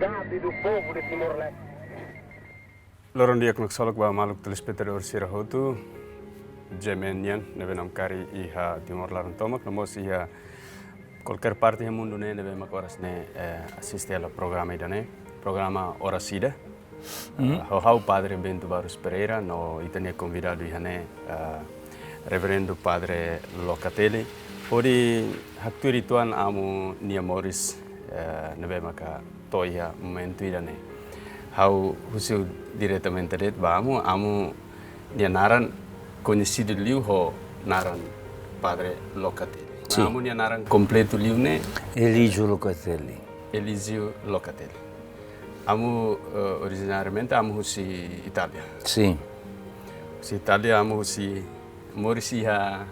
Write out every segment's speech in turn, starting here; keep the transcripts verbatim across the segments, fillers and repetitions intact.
Do povo de Timor-Leste. Loron di'ak no ksolok ba maluk telespetadór sira hotu, G M N nian, ne'ebé namkari iha Timor laran tomak, no mós iha kualkér parte iha mundu ne'e, ne'ebé mak oras ne'e, eh, asiste hela programa ida-ne'e, programa Oras Ida. Mhm. Eh, ho ha'u Padre Bento Barros Pereira, no ita-nia konvidadu iha ne'e, eh, Reverendu Padre Locatelli. Hodi haktuir uitoan amu nia moris, eh, ne'ebé maka to'o iha momentu ida-ne'e. Ha'u husu diretamente de'it ba amu, amu nia naran koñesidu liu ho naran Padre Locatelli. Sin. Amu nia naran kompletu liu ne'e? Elígio Locatelli. Elígio Locatelli. Amu, eh, originariamente amu husi Itália. Sin. Husi Itália, amu husi, moris iha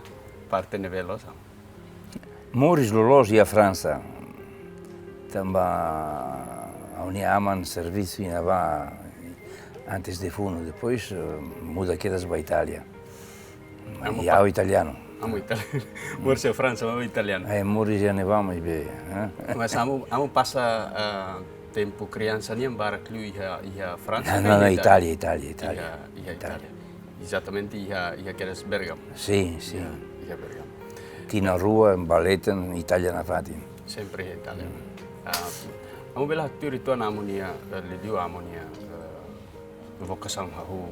parte ne'ebé loos? Moris loloos iha Fransa. Tanba ha'u-nia aman servisu iha ne'ebá antes de funu, depois, eh, muda kedas ba Itália. Amu, i pa- ha'u italianu. Amu italianu. Moris iha Fransa, amu italianu. Eh, moris iha ne'ebá maibé, eh? Mas amu, amu pasa, ah, tempu kriansa nian barak liu iha, iha Fransa, ka iha Itália? Não, não, Itália, Itália, Itália. Iha, iha Itália. Itália. Ezatamente iha, iha kedas Bergamo. Sin, sin. Iha, iha Bergamo. Tinan rua, ba leten, Itália nafatin. Sempre iha Itália. Hmm. Ah, amu bele haktuir uitoan amu nia, eh, liuliu amu nia, eh, vokasaun hahú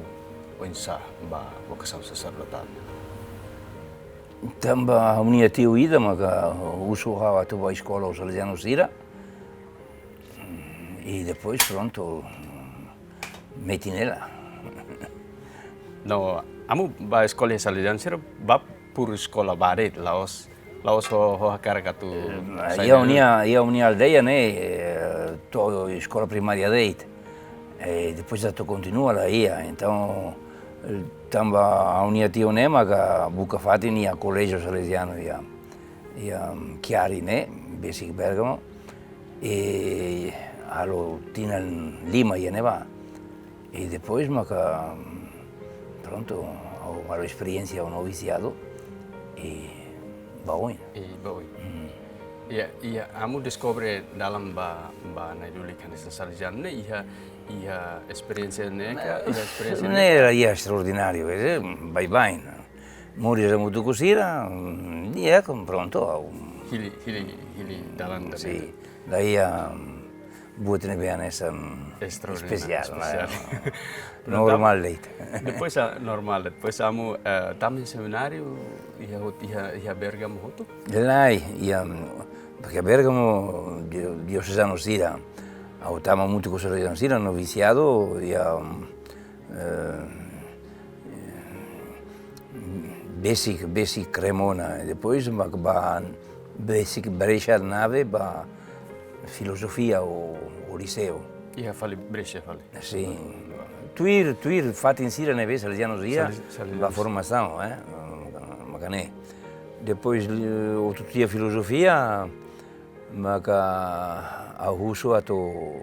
oinsá ba vokasaun saserdotál? Tanba ha'u-nia tiu ida maka husu ha'u atu ba eskola ho Salesianu sira. I depois, prontu, metin hela. No, amu ba eskola Salesianu sira ba por eskola ba de'it, la'ós, la'ós ho, ho hakarak atu, eh, sai iha ne'e. Ha'u-nia, iha ha'u-nia aldeia ne'e, eh, to'o eskola primária de'it. Eh, depois atu kontinua la iha. Entaun, eh, tanba ha'u-nia tiu ne'e maka buka fatin iha Koléjiu Salesianu iha, iha, mm, Chiari ne'e, besik Bergamo. I halo tinan lima iha ne'ebá. I depois maka, prontu, ha'u halo esperiénsia ho novisiadu i ba oin. I ba oin. Hmm. Iha, iha, amu deskobre dalan ba, ba nai-lulik hanesan Salesianu ne'e iha, iha esperiénsia ne'e ka, iha esperiénsia ne'e? Ne'e iha estraordináriu, eh, baibain. Moris hamutuk ho sira, mm, di'ak, prontu, ha'u. Hili, hili, hili dalan ida. Sin. Daí, ah, buat ne'ebé hanesan, estraordináriu, espesiál, espesiál. Normál de'it. Depois, ah, normál, depois amu, eh, tama iha semináriu, iha hot-, iha, iha Bergamo hotu? Lae, iha, mm, porque Bergamo, di-, diosezanu sira, ha'u tama hamutuk ho Salesianu sira, novisiadu, iha, mm, eh, besik, besik Cremona, depois mak ba, besik Brecha nave ba filozofia ho, ho liseu. Iha fali Brecha fali. Sin. Tuir, tuir fatin sira ne'ebé Salesianu sira, Sale-, Salesianu, ba formasaun, eh, maka ne'e. Depois, eh, outro dia filozofia, maka ha'u husu atu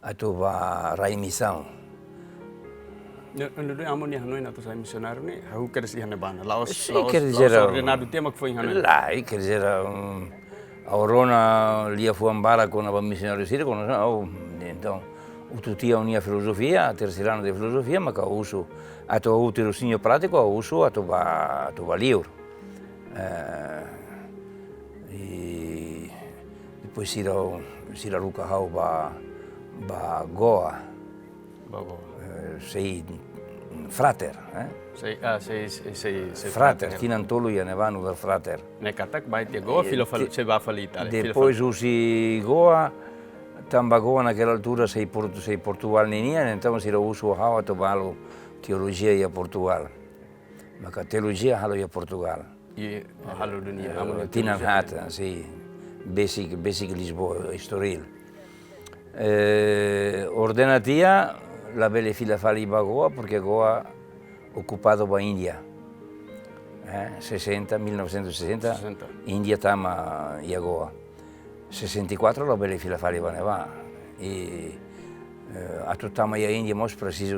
atu ba rai misaun. Ne'e, ne'e duni amu nia hanoin atu sai misionáriu ne'e, hahú kedas iha ne'ebá ona. La'ós, sin, la'ós, quer dizer, la'ós ah, ordenadu tiha mak foin hanoin. Lae, quer dizer, ah, um, ha'u rona liafuan barak kona-ba misionáriu sira, kona-ba, oh, entaun, outro dia ha'u-nia filozofia, terceiro ano de filozofia, maka husu atu ha'u terus sinyo prátiku, husu atu ba, atu ba liur. Eh, i depois sira, sira haruka ha'u ba, ba Goa. Ba Goa. Eh, sei Frater, eh? Sei, ah, sei, sei, sei, sei Frater, Frater. Tinan tolu iha ne'ebá nu'udar Frater. Ne'e katak bá tiha Goa, eh, fila fali, te-, sei bá fali Itália, fila depois fali. Husi Goa, tanba Goa naquela altura sei Portu-, sei Portugal ninian, entaun sira husu ha'u atu ba halo teolojia iha Portugal. Maka teolojia halo iha Portugal. I halo duni, eh, amu nia tinan teolojia haat, sin. Besik, besik Lisboa, Estoril. Eh, ordena tiha, labele fila fali ba Goa, porque Goa okupadu ba Índia. Eh, sessenta, mil novecentos e sessenta, sessenta. Índia tama iha Goa. Sessenta e quatro labele fila fali ba ne'ebá. I, eh, atu tama iha Índia mós presiza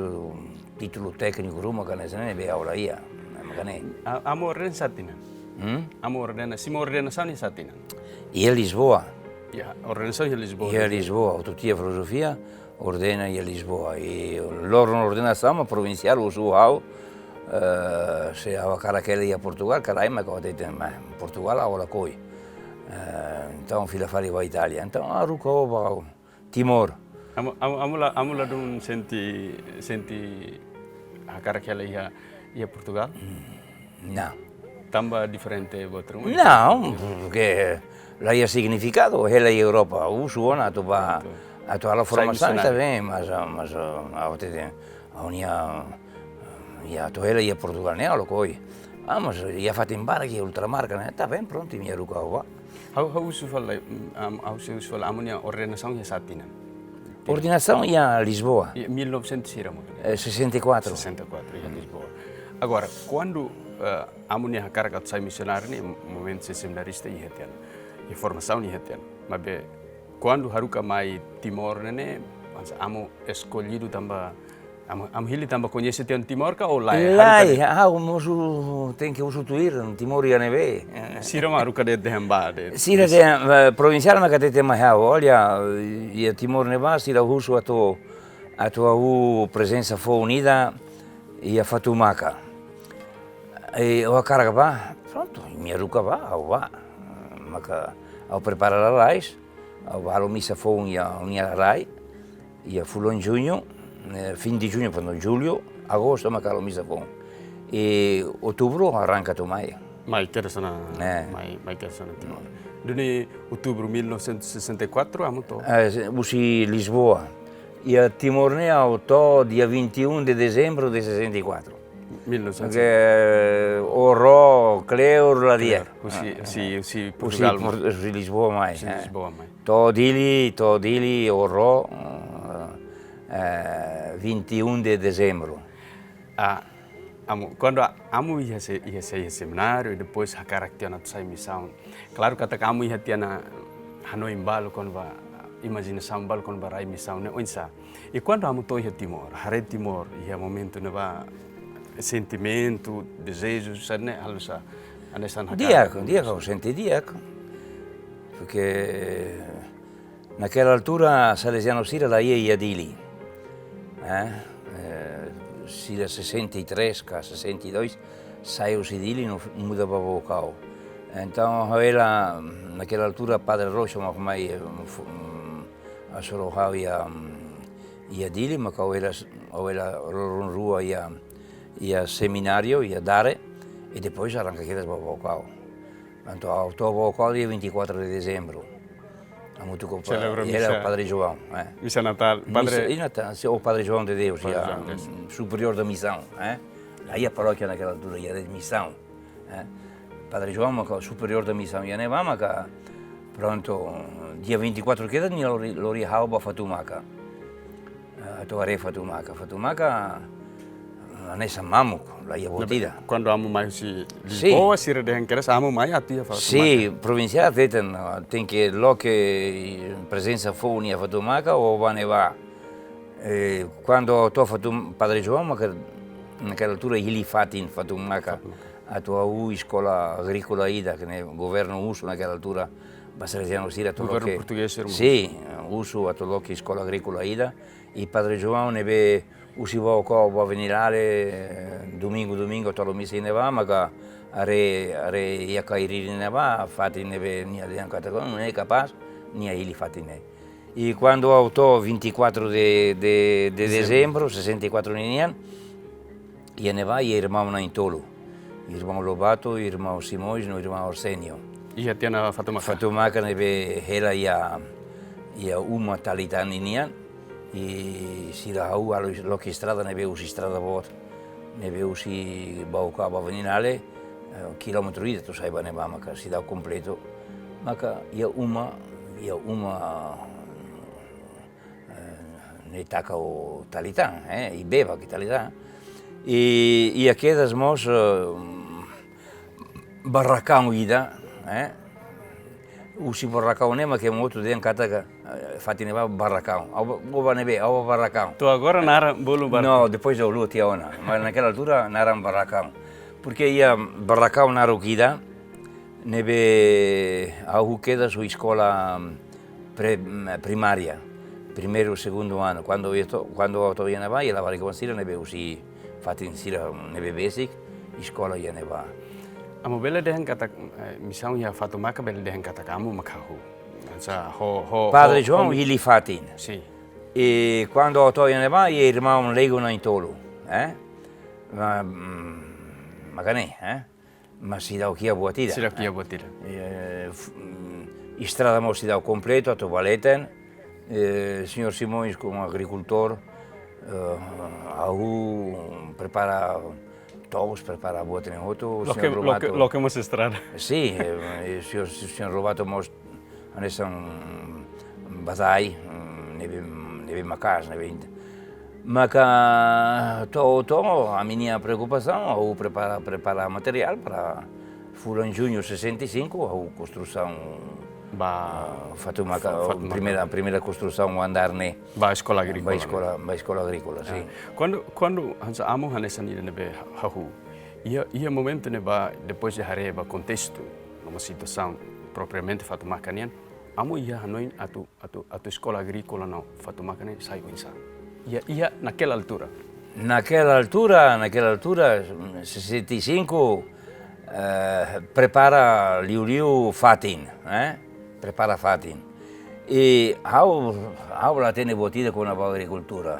títulu tékniku ruma ka hanesan ne'e, ne'ebé ha'u la iha. Maka ne'e. A-, amu ordena sá tinan? Hmm? Amu ordena, simu ordenasaun iha sá tinan? Iha Lisboa. Ya, ordenasaun iha Lisboa. Iha Lisboa, ha'u tuur tiha filozofia, ordena iha Lisboa. I loron ordenasaun mak provinsiál husu ha'u, eh, se ha'u hakarak hela iha Portugal, ka lae, mak ha'u hatete, "Mas Portugal ha'u lakohi." Eh, entaun fila fali ba Itália. Entaun, ah, haruka ba Timor. Amu, amu, amu la, amu ladún sente, sente hakarak hela iha, iha Portugal? Não. Tanba diferente buat ruma? Não, porque la iha signifikadu hela iha Europa. Husu ona atu ba, atu halo formasaun, está bem, mas, mas, ah, ha'u hatete, ha'u-nia, ah, atu hela iha Portugal ne'e ha'u lakohi. Ah, mas iha fatin barak iha ultramar ka ne'e, está bem, pronto, imi haruka ha'u ba. Ha'u, ha'u husu fali, mm, am, ha'u husu fali, amu-nia ordenasaun iha sá tinan? Ordenasaun iha Lisboa. Iha mil novecentos sira mungkin. Eh, sessenta e quatro. Sessenta e quatro, iha Lisboa. Agora, kuandu, eh, amu-nia hakarak atu sai misionáriu ne'e, momentu sei seminarista iha tiha ona. Iha formasaun iha tiha ona. Maibé, kuandu haruka mai Timor ne'e, mas amu eskollidu tanba, amu, amu hili tanba koñese tiha ona Timor ka ou lae? Lae, haruka ne'e? Ah, ha'u mós tenke husu tuir, Timor iha ne'ebé. Sira mak haruka de'it dehan ba de'it. Sira dehan, eh, provinsiál mak hatete mai ha'u, olha, iha Timor ne'ebá, sira husu atu, atu ha'u prezensa foun ida iha Fatumaka. I ha'u hakarak ba, pronto, imi haruka ba, ha'u ba. Maka ha'u prepara lalais, ha'u ba halo misa foun iha ha'u-nia rai, iha fulan juñu, eh, fim de junho, pronto, julho, agosto, maka halo misa foun. I outubro arranka atu mai. Mai kedas ona, eh, mai, mai kedas ona Timor. Duni outubro mil novecentos e sessenta e quatro, amu to'o? Eh, se-, husi Lisboa. Iha Timor ne'e ha'u to'o dia vinte e um de dezembro de sessenta e quatro. Mil novecentos. Ke, Oro, Kleur, la di'ak. Husi, husi, husi Portugal. Husi Por-, husi Lisboa mai, husi, eh, Lisboa mai. To'o Dili, to'o Dili, Oro, eh, vinte e um de dezembro. Ah, amu, kuandu a-, amu iha se-, iha se-, iha semináriu, i depois hakarak tiha ona atu sai misaun. Klaru katak amu iha tiha ona hanoin balu kona-ba, imajinasaun balu kona-ba rai misaun ne'e oinsá. I kuandu amu to'o iha Timor, haree Timor, iha momentu ne'ebá, sentimentu, dezeju, saida ne'e, halo sá, hanesan hakarak. Di'ak, di'ak, ha'u sente di'ak. Porque naquela altura, Salesianu sira la iha iha Dili. Eh? Eh, sira sessenta e três ka sessenta e dois, sai husi Dili no muda ba Baucau. Entaun, ha'u hela, naquela altura, Padre Rocha mak mai, eh, fu-, mm, hasoru ha'u iha, mm, iha Dili, maka ha'u hela, ha'u hela loron rua iha, iha semináriu, iha Dare, i depois arranka kedas ba Baucau. Entaun, ha'u to'o Baucau dia vinte e quatro de dezembro. Hamutuk ho pa-, selebra misa. Padre João, eh. Misa Natál, misa, Padre, i Natál, se-, o Padre João de Deus, Padre João de Deus, mm, superiór da missão, eh. La iha parókia naquela altura, iha misaun, eh. Padre João maka superiór da missão, iha ne'ebá maka, pronto, dia vinte e quatro kedas, nia lori, lori ha'u ba Fatumaka. Eh, atu haree Fatumaka. Fatumaka, eh, hanesan mamuk, la iha buat ida. Kuandu amu mai husi Lisboa, sira dehan kedas amu mai atu iha Fatumaka. Sin, provinsiál hateten, tenke loke prezensa foun iha Fatumaka, ou ba ne'ebá. Eh, kuandu to'o Fatum-, Padre João, maka naquela altura hili fatin Fatumaka. Fatumaka. Atu halo eskola agríkola ida, ke ne'e governu husu naquela altura, ba Salesianu sira atu loke. Governu portugés, irmãos. Sin, husu atu loke eskola agríkola ida. I Padre João ne'ebé husi Baucau ba Venilale, eh, domingu, domingu, atu halo misa iha ne'ebá, maka haree, haree iha Cairiri ne'ebá, fatin ne'ebé nia dehan katak ne'e kapás, nia hili fatin ne'e. I kuandu ha'u to'o vinte e quatro de, de, de dezembro, sessenta e quatro ninian, iha ne'ebá, iha irmaun na'in-tolu. Irmaun Lobato, irmaun Simões, no irmaun Arsénio. Iha tiha ona Fatumaka? Fatumaka ne'ebé hela iha, iha uma Talitã ninian, i sira ha'u halo loke estrada ne'ebé husi estrada boot, ne'ebé husi Baucau ba Venilale, eh, kilómetru ida atu sai ba ne'ebá maka seidauk kompletu. Maka iha uma, iha uma, eh, ne'e taka ho Talitã, eh, i beba ki Talitã. I, iha kedas mós, eh, barrakaun ida, eh. Husi barrakaun ne'e mak ema hotu dehan katak, eh, fatin ne'ebá barrakaun. Ha'u ba, ha'u ba ne'ebé, ha'u ba barrakaun. To'o agora naran bolu barrakaun? No, depois ha'u haluha tiha ona. Mas naquela altura naran barrakaun. Porque iha barrakaun naruk ida, ne'ebé ha'u kedas ho eskola, pre-, mm, primária, primeiru, segundu anu. Kuandu ha'u to'o, kuandu ha'u to'o iha ne'ebá, iha labarik oan sira ne'ebé husi fatin sira ne'ebé besik, eskola iha ne'ebá. Amu bele dehan katak, eh, misaun iha Fatumaka bele dehan katak amu mak hahú. Hanesan ho, ho, Padre ho, João ho hili fatin. Sin. I kuandu ha'u to'o iha ne'ebá, iha irmaun leigo na'in-tolu, eh? Ma-, mm, mak ne'e, eh? Mas seidauk iha buat ida, seidauk iha, eh, buat ida. Eh, f-, mm, estrada mós seidauk kompletu, atu ba leten. Eh, señór Simões komu agrikultór, eh, ha'u prepara to'os, prepara buat ne'e hotu, loke, señór Lobato. Loke, loke mós estrada. Sin, eh, eh, señór, señór Lobato mós hanesan bada'i, mm, ne'ebé, ne'ebé maka'as, ne'ebé int-, maka to'o, to'o, ami-nia preokupasaun, ha'u prepara, prepara materiál para fulan juñu sesenta e cinco, ha'u konstrusaun ba, ah, Fatumaka, Fa-, Fatumaka. Primeira, primeira konstrusaun andár ne'e. Ba eskola agríkola, ba eskola, ne'e? Ba eskola agríkola, ah, sin. Kuandu, kuandu hanesan amu hanesan ida ne'ebé hahú. Iha, iha momentu ne'ebá, depois de haree ba kontestu, no mós situasaun propriamente Fatumaka nian, amu iha hanoin atu, atu, atu eskola agríkola no Fatumaka ne'e sai oinsá. Iha, iha naquela altura. Naquela altura, naquela altura, sesenta e cinco, eh, prepara liuliu fatin, eh? Prepara fatin. I ha'u, ha'u la hatene buat ida kona-ba agrikultura.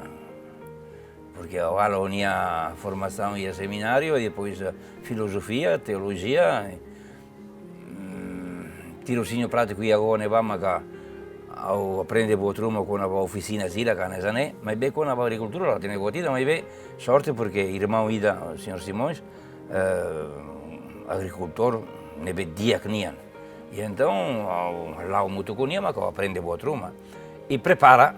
Porque ha'u halo ha'u-nia formasaun iha semináriu, i depois, eh, filozofia, teolojia, mm, tirosinu prátiku iha Goa ne'ebá maka ha'u aprende buat ruma kona-ba ofisina sira ka hanesan ne'e, maibé kona-ba agrikultura la hatene buat ida, maibé sorte porque irmaun ida, señór Simões, eh, agrikultór ne'ebé di'ak nian. I entaun, ha'u la'o hamutuk ho nia maka ha'u aprende buat ruma. I prepara,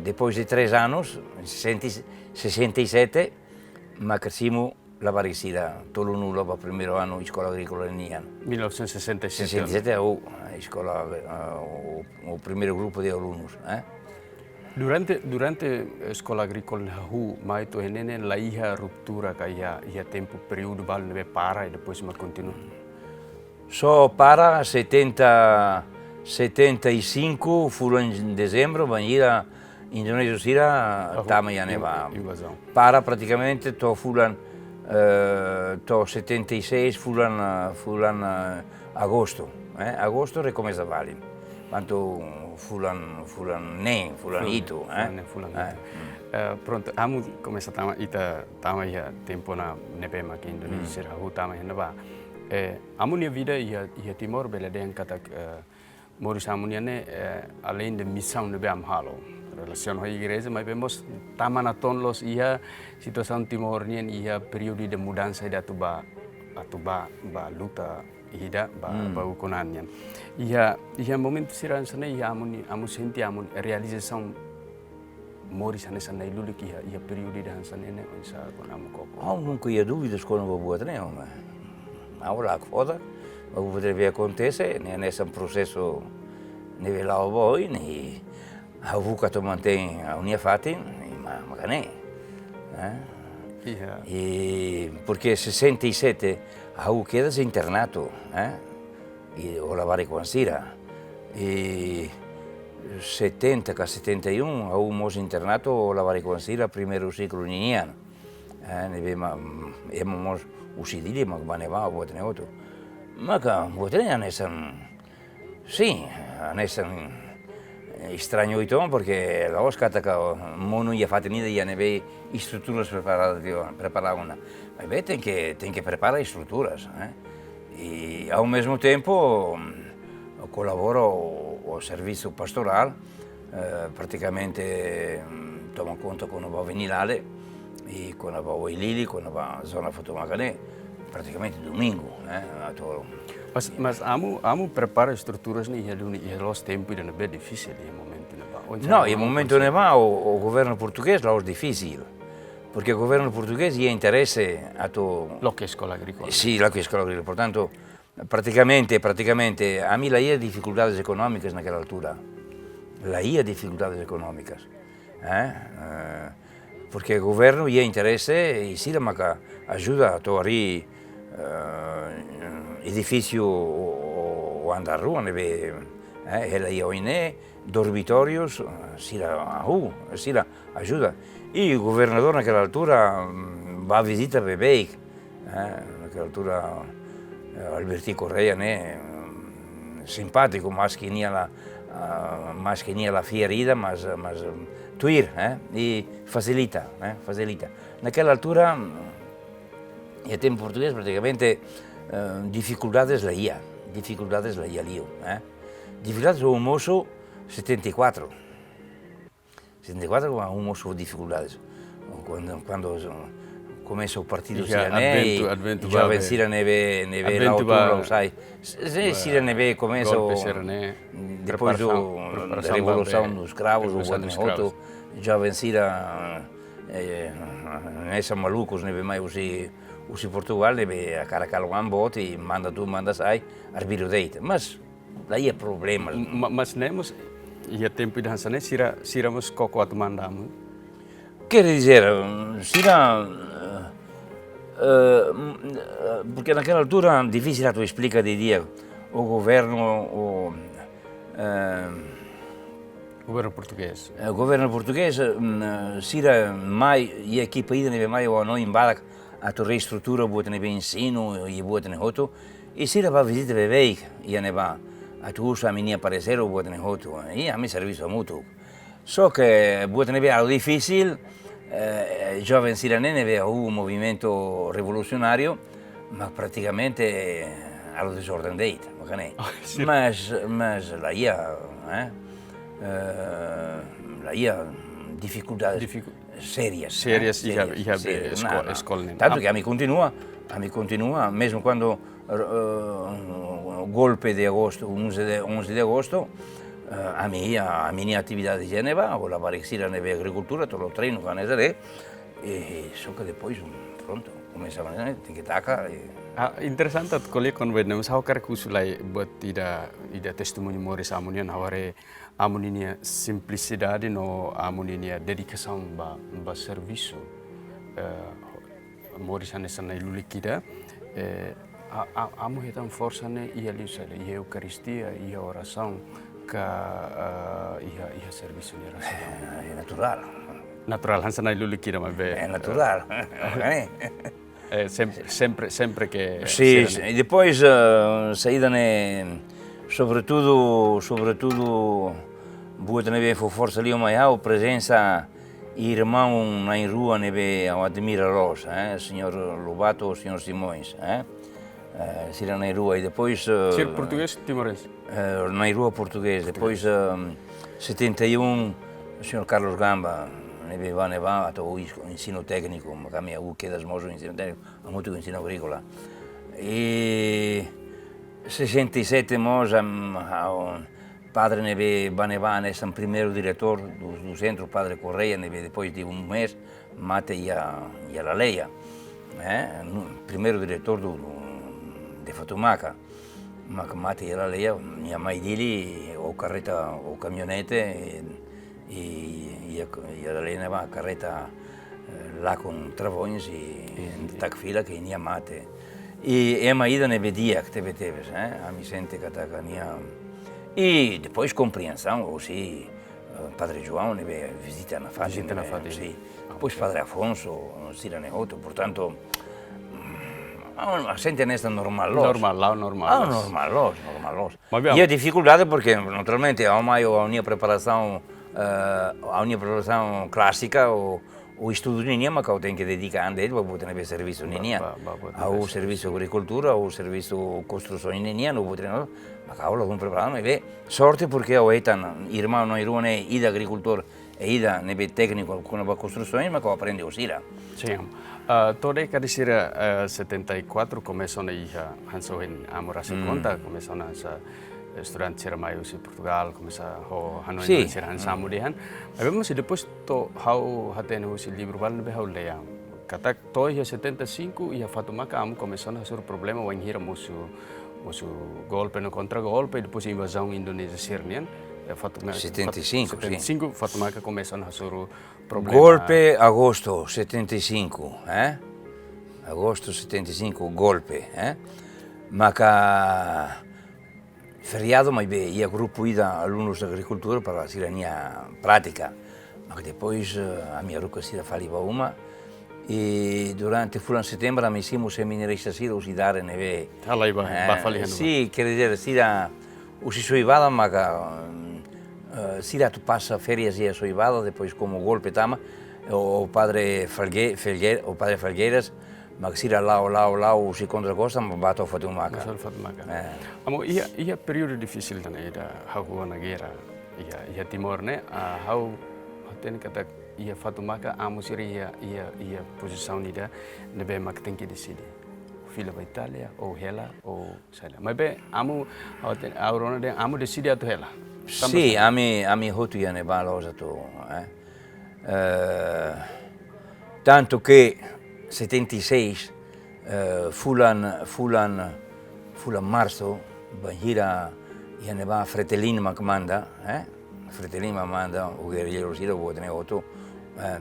depois de três anos, sessenta, sessenta e sete, maka simu labarik sira tolunulu ba primeiru anu eskola agríkola nian. Mil novecentos e sessenta e sete. Sessenta e sete, ha'u, eskola, ah, o, o primeiro grupo de alunos, eh? Durante, durante eskola agríkola hahú, mai to'o iha ne'e ne'e la iha ruptura ka iha, iha tempu períodu balu ne'ebé para i depois mak kontinua? Só para setenta, setenta e cinco, fulan dezembru, bainhira Indonézia sira, ahú, tama iha ne'ebá. In-, invazaun. Para pratikamente to'o fulan, eh, to'o setenta e seis, fulan, eh, fulan, eh, agostu, eh? Agostu rekomesa fali. Kuandu fulan, fulan neen, fulan, fulan hitu, eh? Fulan neen, fulan hitu. Eh, mm. Eh, prontu, amu komesa tama, ita tama iha tempu ne'ebé mak Indonézia, mm, sira hahú tama iha ne'ebá. Eh, amu-nia vida iha, iha Timor bele dehan katak, eh, moris amu nian ne'e, eh, além de misaun ne'ebé amu halo, relasiona ho igreja, maibé mós tama natoon loos iha situasaun Timor nian iha períodu de mudansa ida atu ba, atu ba, ba luta ida ba, hmm, ba ukun-an nian. Iha, iha momentu sira hanesan ne'e, iha amu-nia, amu sente amu-nia realizasaun moris hanesan nai-lulik iha, iha períodu ida hanesan ne'e, oinsá kona-ba amu koko? Ha'u nunka iha dúvidas kona-ba buat ne'e, maibé ha'u la hakfodak, maibé buat ne'ebé akontese, ne'e hanesan prosesu ne'ebé la'o ba oin, i ha'u buka atu mantein ha'u-nia fatin, i ma-, mak ne'e. Eh? Iha. I porque sessenta e sete ha'u kedas internatu, eh? I ho labarik-oan sira. I setenta ka setenta e um, ha'u mós internatu ho labarik-oan sira, primeiru siklu ninian. Eh, ne'ebé ma-, ema mós husi Dili mak ba ne'ebá, buat ne'e hotu. Maka, buat ne'e hanesan, sin, hanesan estrañu uitoan, porque la'ós katak monu iha fatin ida iha ne'ebé estruturas preparada, prepara ona. Maibé tenke, tenke prepara estruturas, eh. I, ao mesmo tempo, mm, kolabora ho, ho servisu pastorál, eh, pratikamente, mm, toma konta kona-ba Vinilale, i kona-ba Oilili, kona-ba zona Fatumaka ne'e, pratikamente domingu, eh, atu. Mas, mas amu, amu prepara estruturas ne'e iha duni, iha loos tempu ida ne'ebé difisil, iha momentu ne'ebá. Oinsá? Não, iha momentu ne'ebá, o, o governu portugés la'ós difisil. Porque o governo português iha interese atu loke eskola agríkola. Sin, loke eskola agríkola. Portantu, pratikamente, pratikamente, ami la iha difikuldades ekonómikas naquela altura. La iha difikuldades ekonómikas. Eh? Eh, porque governu iha interese i sira maka ajuda atu harii, eh, edifísiu ou, ou, ou andár rua ne'ebé Eh, hela iha oin ne'e, dormitórius, eh, sira hahú, sira ajuda. I governadór naquela altura, mm, bá vizita beibeik. Eh, naquela altura, eh, Alberti Correia, ne'e, mm, simpátiku, maske nia la, ah, maske nia la fiar ida, mas, mas, mm, tuir, eh, i fasilita, eh, fasilita. Naquela altura, mm, iha tempu portugés, pratikamente, eh, difikuldades la iha, difikuldades la iha liu, eh. Difikuldades ho mosu setenta e quatro. Setenta e quatro ho mosu difikuldades. Kuandu, kuandu komesa partidu sira-ne'e, adventu, adventu joven sira ne'ebé, ne'ebé adventu la'o tun, la'o sai. Se, se, sira ne'ebé komesa golpe sira-ne'e, depois do, preparasaun, preparasaun da revolusaun dos cravos, o outro, joven sira, eh, hanesan malukus ne'ebé mai husi, husi Portugal, ne'ebé hakarak halo an boot i manda tun, manda sai, arbiru de'it. Mas la iha problema. Ma-, mas ne'e mós, iha tempu ida hanesan ne'e, sira, sira mós koko atu manda amu. Quer dizer, sira, eh, eh, porque naquela altura difisil atu esplika didi'ak, o governu, o, eh, governu portugés. Eh, governu portugés, mm, sira mai, i ekipa ida ne'ebé mai, o no imbada, atu reestrutura buat ne'ebé ensinu, i buat ne'e hotu, i sira bá vizita beibeik iha ne'ebá, atu husu ami-nia paresér, buat ne'e hotu, i ami servisu hamutuk. Só ke buat ne'ebé halo difisil, eh, joven sira-ne'e ne'ebé hahú movimentu revolusionáriu, mas pratikamente halo dezorden de'it, mak ne'e. Oh, sin. Mas, mas la iha, eh, eh, la iha difikuldades. Difiku- sérias, sérias, eh, iha, sérias, iha sérias, eskola, nada, nada. Eskola ne'e. Tantu ke ami kontinua, ami kontinua, mezmu kuandu, eh, golpe de agostu, onze de, onze de agostu, eh, ami iha, ami-nia atividade iha ne'ebá, ho labarik sira ne'ebé agrikultura, tolo treinu, kan esa de, e só ke depois, prontu, komesa, eh, tenke taka, eh. Ah, interesante atu ko'alia ho ita, mas ha'u hakarak husu lai buat ida, ida testemuñu moris amu nian, ha'u haree amu ninia simplisidade no amu ninia dedikasaun ba, ba servisu. Eh, moris hanesan na'i-lulik ida, eh, a, a, amu hetan forsa ne'e iha liu saida, iha Eukaristia, iha orasaun, ka, eh, iha, iha servisu ne'e rasik? Eh, naturál. Naturál, hanesan na'i-lulik ida maibé. Eh, naturál. Eh, sempre, sempre, sempre ke... Sin, sira-ne'e. Sin. I depois, eh, saida ne'e, sobretudu, sobretudu, buat ne'ebé fó forsa liu mai ha'u, prezensa irmaun na'in-rua ne'ebé ha'u admira loos, eh, señór Lobato, señór Simões, eh. Eh, sira na'in-rua, i depois, eh, sira portugés, timorense? Eh, na'in-rua portugés, depois, eh, setenta e um, señór Carlos Gamba, ne'ebé bá, ne'ebá, atu is-, ensinu tékniku, mak ami ha'u kedas mós ensinu tékniku, hamutuk ho ensinu agríkola. I sessenta e sete mós, am, ha'u, padre ne'ebé bá, ne'ebá hanesan primeiru diretór do, do sentru, padre Correia, ne'ebé depois de um mês, mate iha, iha Laleia, eh, no, primeiru diretór do, do, de Fatumaka, mak mate iha Laleia, nia mai Dili, ho karreta, ho kamionete, i, i iha, iha Laleia ne'ebá karreta, eh, lakon travões i, i, i tak fila ke nia mate. I ema ida ne'ebé di'ak tebetebes, eh, ami sente katak nia, i depois komprensaun, ou se, eh, Padre João ne'ebé vizita nafatin, vizita ne'ebé, nafatin, sin. Ah, depois, ok. Padre Afonso, sira-ne'e hotu, portantu, mm, ah, sente hanesan normál loos. Normál, la'o normál loos. Ah, normál loos, normál loos. Maibé, iha difikuldade porque, naturalmente, ha'u mai ho ha'u-nia preparasaun, eh, ha'u-nia preparasaun klásika, ho, ho estudu ninian, mak ha'u tenke dedika an de'it ba buat ne'ebé servisu ninian. Ba, ba, ba buat ne'ebé servisu. Ha'u servisu agrikultura, ha'u servisu konstrusaun ninian, ha'u buat ne'e, mak ha'u la dun preparadu, maibé sorte porque ha'u hetan irmaun na'in-rua ne'e, ida agrikultór, i ida ne'ebé tékniku kona-ba konstrusaun, mak ha'u aprende ho sira. Sin. Ah, to'o dékada sira, eh, setenta e quatro komesa ona iha, hanesan ohin amu rasik konta, komesa ona hanesan, eh, estudante sira mai husi Portugal, komesa ho hanoin sira hanesan amu dehan. Maibé mós depois to'o ha'u hatene husi livru balu ne'ebé ha'u lee an, katak to'o iha setenta e cinco, iha Fatumaka amu komesa ona hasoru problema wainhira mosu, mosu golpe no kontra-golpe, depois invazaun Indonézia sira-nian, eh, Fatumaka, setenta e cinco, Fat-, sin. Setenta e cinco, Fatumaka komesa ona hasoru problema. Golpe agostu setenta e cinco, eh? Agostu setenta e cinco, golpe, eh? Maka feriadu, maibé iha grupu ida alunus agrikultura para sira-nia prátika. Mas depois, eh, ami haruka sira fali ba uma. I durante fulan setembru, ami simu seminarista sira husi Dare ne'ebé. Halai ba, eh, ba fali hanu ba. Sim, quer dizer, sira husi Soibada, maka, mm, eh, sira atu pasa férias iha Soibada, depois komu golpe tama, o, o padre Felgue-, Felgue-, o padre Felgueiras, maka sira la'o, la'o, la'o, husi Kontra Kosta, maka ba to'o Fatumaka. Ba to'o Fatumaka. Eh. Amu, iha, iha períodu difisil tan ida hahú ona gera iha, iha Timor ne'e, ah, ha'u, ha'u hatene katak iha Fatumaka, amu sira iha, iha, iha pozisaun ida ne'ebé mak tenke deside. Fila ba Itália, ou hela, ou saida. Maibé, amu, ha'u hatene, ha'u rona dehan, amu deside atu hela. Tanba saida? Sim, ami, ami hotu iha ne'ebá la'ós atu, eh, Eh, tantu ke setenta e seis, eh, fulan, fulan, fulan Marsu, bainhira iha ne'ebá Fretilin mak manda, eh? Fretilin mak manda, o gerrilleiru sira, o boot ne'e hotu, eh,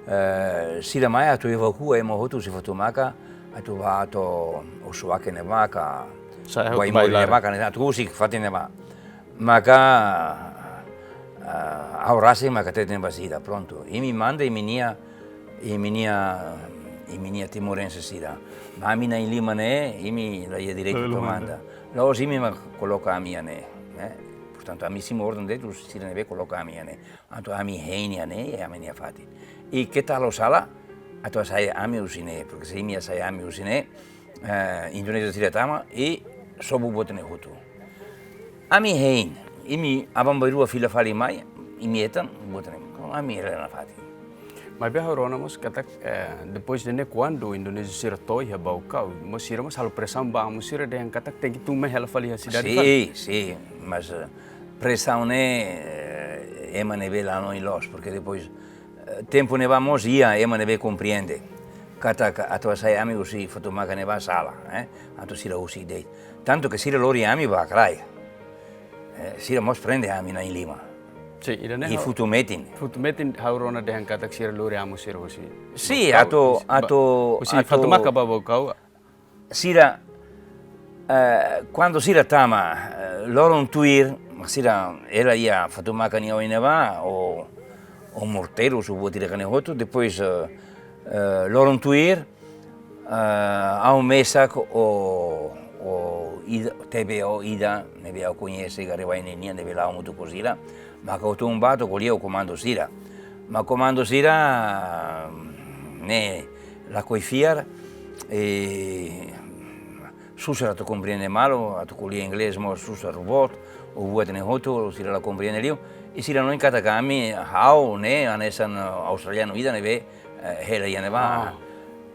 eh, sira mai atu evakua ema hotu husi Fatumaka, atu ba to'o Usuake ne'ebá ka, sai hotu Baimori ba Ilare ne'ebá ka, ne'e atu husik fatin ne'ebá. Maka, ah, ha'u rasik maka hateten ba sira, prontu. Imi manda imi-nia, imi-nia, imi-nia timorense sira. Mas ami na'in-lima ne'e, imi la iha direitu atu manda. La'ós imi mak koloka ami iha ne'e, eh? Portantu, ami simu orden de'it husi sira ne'ebé koloka ami iha ne'e. Entaun ami hein iha ne'e, ami-nia fatin. I keta halo sala, atu hasai ami husi ne'e, porke se imi hasai ami husi ne'e, eh, Indonézia sira tama, i sobu buat ne'e hotu. Ami hein, imi aban-bainrua fila fali mai, imi hetan buat ne'e, ami hela nafatin. Maibé ha'u rona mós katak, eh, depois de ne'e kuandu Indonézia sira to'o iha Baucau, mós sira mós halo presaun ba amu sira dehan katak tenke tun mai hela fali iha sidade fali. Sim, sim, mas, eh, presaun ne'e, eh, ema ne'ebé la hanoin loos, porke depois, eh, tempu ne'ebá mós iha ema ne'ebé komprende. Katak atu hasai ami husi Fatumaka ne'ebá sala, eh? Atu sira husik de'it. Tantu ke sira lori ami ba kraik. Eh, sira mós prende ami na'in-lima. Sim, ida-ne'e i ha'u futu metin. Futu metin ha'u rona dehan katak sira lori amu sira husi. Sim, Baucau, atu, husi ba-, atu, husi atu Fatumaka ba Baucau. Sira, eh, kuandu sira tama, eh, loron tuir, sira hela iha Fatumaka nia oin ne'ebá, o, o morteiru, subu tira kane hotu, depois, eh, eh, loron tuir, eh, ha'u mesak ho, ho ida, T B O ida, ne'ebé ha'u koñese, Garibay nian, ne'ebé la'o hamutuk ho sira, maka ha'u tun ba atu ko'alia ho komandu sira. Mas komandu sira, ne'e, lakohi fiar, i susar atu komprende malu, atu ko'alia inglés mós susar boot, o buat ne'e hotu, sira la komprende liu, i sira hanoin katak ami, ha'u ne'e, hanesan, eh, australianu ida ne'ebé, eh, hela iha ne'ebá. Ah.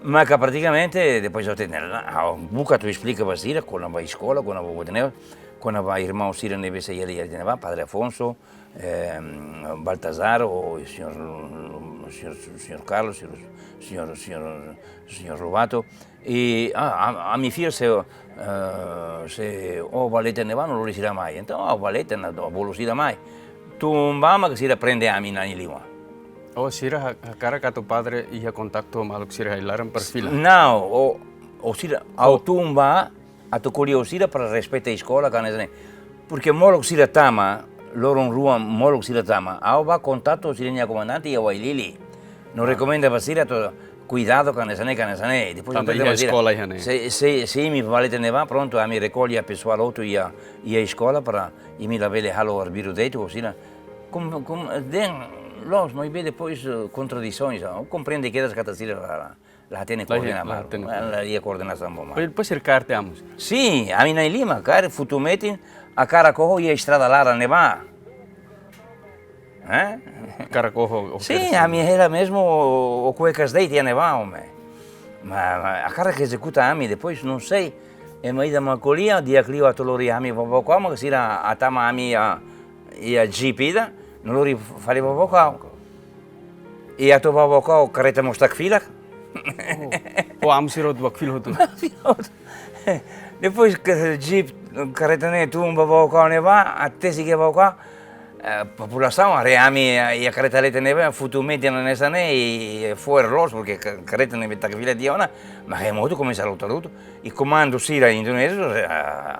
Maka pratikamente, depois ha'u hateten, ha'u buka atu esplika ba sira, kona-ba eskola, kona-ba buat ne'e, kona-ba irmaun sira ne'ebé sei hela iha ne'ebá, Padre Afonso, eh, Baltazar, o señór, señór, señór Carlos, señór, señór, señór, señór Lobato. I, ah, a, ami fiar se, eh, se o Valete ne'ebá no lori sira mai. Entaun, o Valete ne'e, o bolu sira mai. Tun ba mak sira prende ami na'in-lima. O sira ha-, hakarak atu padre iha kontaktu maluk sira iha laran para fila? Não, o, o sira, o, ha'u tun ba, atu ko'alia ho sira para respeita eskola, ka hanesan ne'e. Porke molok sira tama, loron rua molok sira tama, ha'u ba kontaktu sira-nia komandante iha Wailili. No, ah, rekomenda ba sira atu kuidadu ka hanesan ne'e, ka hanesan ne'e. Depois tanba iha eskola iha ne'e. Se, se, se imi Valete ne'ebá, prontu, ami rekolla pesoál hotu iha, iha eskola para imi labele halo arbiru de'it ho sira. Kom, kom, dehan loos, maibé depois, eh, kontradisoens, ah, komprende kedas katak sira la, la, la hatene, la, koordena, la hatene, malu, koordena. La iha koordenasaun boot malu. Depois, depois sira kaer tiha amu sira? Sim, ami na'in-lima, kaer futu metin, hakarak oho iha estrada laran ne'ebá. Eh? Hakarak oho, oho. Sim, kedas ami hela mesmu o, o kuekas de'it iha ne'ebá, ome. Mas, mas hakarak ezekuta ami, depois, não sei. Ema ida mak ko'alia, di'ak liu atu lori ami ba Baucau, maka sira hatama ami iha, iha jeep ida, no lori fali ba Baucau. I atu ba Baucau, karreta mós takfilak. Oh. Oh, amu sira hotu takfilak hotu. Takfilak hotu. Depois ke jeep, karreta ne'e tun ba Baucau ne'ebá, até sigi Baucau. Eh, populasaun haree ami, eh, iha karreta leten ne'ebá, futu metin hanesan ne'e, i, i fo'er loos, porque ka-, karreta ne'ebé taka fila tiha ona, mas ema hotu komesa luta lutu, i komandu sira Indonézia, eh,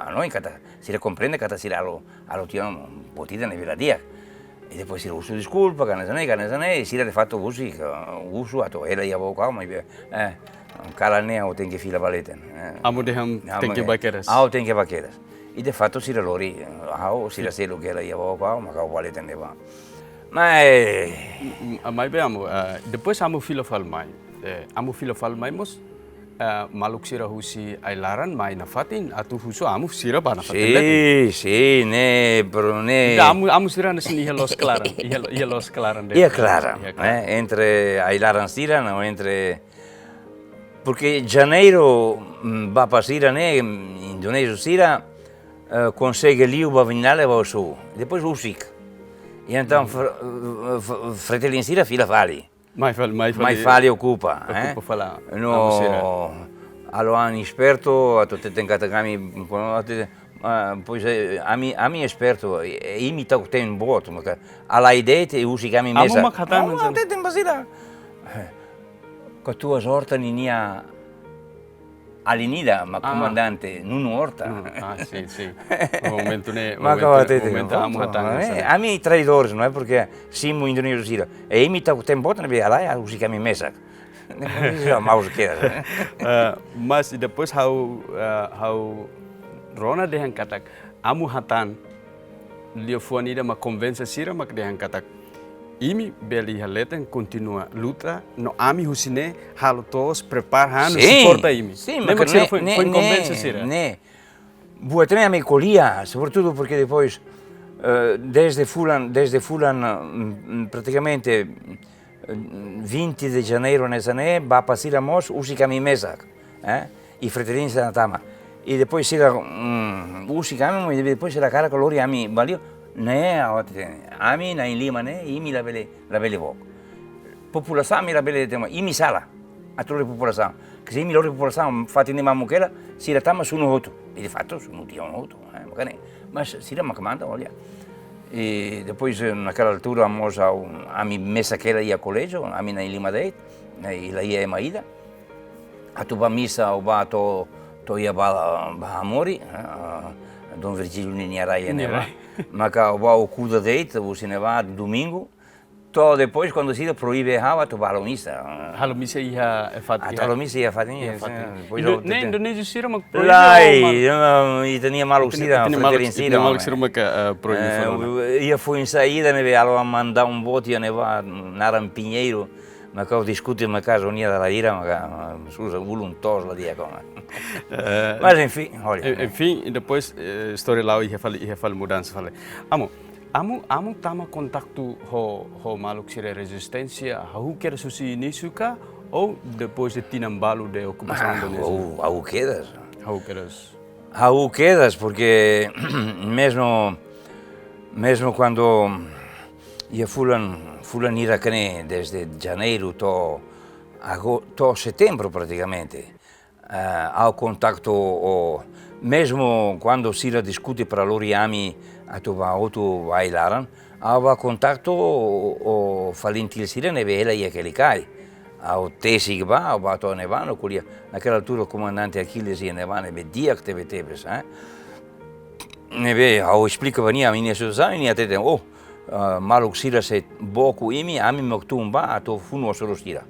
hanoin katak, sira komprende katak sira halo, halo tiha ona buat ida ne'ebé la di'ak. I depois sira husu deskulpa, ka hanesan ne'e, ka hanesan ne'e, i sira de faktu husu, i ka, husu atu hela iha book ha'u, maibé, eh, kalan ne'e ha'u tenke fila ba leten, eh. Amu dehan tenke bá kedas. Ha'u tenke bá kedas. I de faktu sira lori, ha'u sira selu hela iha book ha'u, maka ha'u bá leten ne'ebá. Mas, M-, m-, maibé amu, eh, depois amu fila fali mai. Eh, amu fila fali mai mós, eh, maluk sira husi ai-laran mai nafatin, atu husu amu sira bá nafatin leten. Sin, sin, ne'e, pero ne'e. Ida amu, amu sira hanesan iha loos klaran, iha lo-, iha loos klaran de'it. Iha klaran, iha klaran. Eh, entre ai-laran sira, no, entre, porque Janeiru, mm, bapa sira ne'e, mm, Indonézia sira, eh, konsege liu ba Vinale ba Osu. Depois husik. I entaun, fr-, fr-, Fretilin sira fila fali. Mai fali, mai fali. Mai fali okupa, eh? Okupa fali. No, amu sira. Halo an espertu, atu hateten katak ami, atu, ah, pois, eh, ami, ami espertu, eh, imi ta'uk tempu boot, maka halai de'it, husik ami mesak. Amu mak hatán, amu hateten ba sira. Eh, Katuas Horta ninia alin ida, mak komandante, Nuno Horta. Ah, sin, sin. Momentu ne'e, maka momentu, momentu amu hatán, eh, ami traidores, no é? Porque simu Indonézia sira. E imi ta'uk tempu boot ne'ebé halai, husik ami mesak. Ne'e, maus kedas, eh? Eh, mas depois ha'u, eh, ha'u rona dehan katak, amu hatán, liafuan ida mak konvense sira mak dehan katak, imi bele iha leten kontinua luta, no ami husi ne'e halo to'os prepara hanu, sin, suporta imi. Sin, ne'e mak sira foin, ne'e, foin konvense sira. Ne'e. Buat ne'e ami ko'alia, sobretudu porque depois, eh, desde fulan, desde fulan, mm, mm, pratikamente, vinte de Janeiru hanesan ne'e, bapa sira mós husik ami mesak, eh? I Fretilin sira tama. I depois sira, mm, husik ami, i depois sira hakarak lori ami ba li'ur, ne'e, ha'u hateten, ami na'in-lima ne'e, imi labele, labele book. Populasaun ami labele hateten, imi sala atu lori populasaun. Ke se imi lori populasaun, fatin ne'ebé mamuk hela, sira tama sunu hotu. I de faktu, sunu tiha ona hotu. Eh, makanya, mas sira mak manda, olha. I depois, eh, naquela altura, mós ha'u, ami mesak hela iha koléjiu, ami na'in-lima de'it, ne'e, i la iha ema ida. Atu bá misa, ha'u bá to'o, to'o iha Ba-, Bahamori, eh, Dom Virgílio ninia rai ne'ebá. Nia rai. Maka ha'u bá okuda de'it, husi ne'ebá, domingu, to'o depois, kuandu sira proibe ha'u atu bá halo misa. Halo misa iha, eh, fatin, atu iha, halo misa iha fatin, iha fatin. Depois Indo-, ne'e Indonézia sira mak proibe. Lae, mak, ita-nia maluk sira, ita-nia maluk, Fretilin sira, ita-nia maluk sira mak, eh, proibe, eh, fali ona. Iha foin-sa'e ida ne'ebé halo an mandá um bote iha ne'ebá naran Pinheiro, maka ha'u diskute maka'as ho nia dala hira, maka, ah, susar ulun toos la di'ak ona. Eh, mas enfim, olha, en-, né? Enfim, i depois, eh, istória la'o iha fali, iha fali mudansa fali. Amu, Amu, amu tama kontaktu ho, ho maluk sira rezisténsia, hahú kedas husi inísiu ka, ou depois de tinan balu de okupasaun Indonézia? Ah, hahú, hahú kedas. Hahú kedas. Hahú kedas, porque mesmo, mesmo kuandu iha fulan, fulan hira ne'e, desde Janeiru to'o ago-, to'o Setembru pratikamente, eh, ha'u kontaktu ho, mesmu kuandu sira diskute para lori ami atu bá hotu ba ai-laran, ha'u bá kontaktu ho, ho FALINTIL sira ne'ebé hela iha Quelicai. Ha'u tesik bá, ha'u bá to'o ne'ebá no ko'alia. Naquela altura komandante Aquiles iha ne'ebá ne'ebé di'ak tebetebes, eh. Ne'ebé ha'u esplika ba nia ami-nia situasaun, nia hateten, oh, ah, maluk sira sei boku imi, ami mak tun bá atu funu hasoru sira.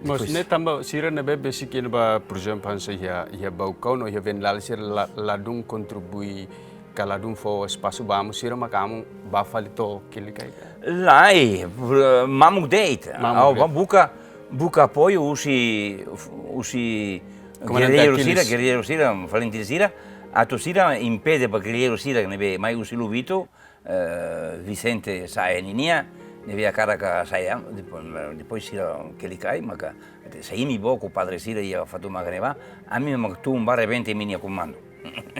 Mas depois ne'e tanba sira ne'ebé besik iha ne'ebá, por ezemplu, hanesan iha, iha Baucau no iha Venendables sira la, ladún kontribui ka ladún fó espasu ba amu sira maka amu bá fali to'o Quelicai ka? Lae, mamuk de'it. Mamuk de'it. Ha'u bá buka, buka apoiu husi, husi komandante gerrilleiru sira, Aquiles. Gerrilleiru sira, FALINTIL sira, atu sira impede ba gerrilleiru sira ne'ebé mai husi Lobito, eh, Vicente Sae ninia, ne'ebé hakarak sa'e, depois, depois sira Quelicai, maka, se imi boku padre sira iha Fatumaca ne'ebá, ami mak tun bá rebenta imi-nia komandu.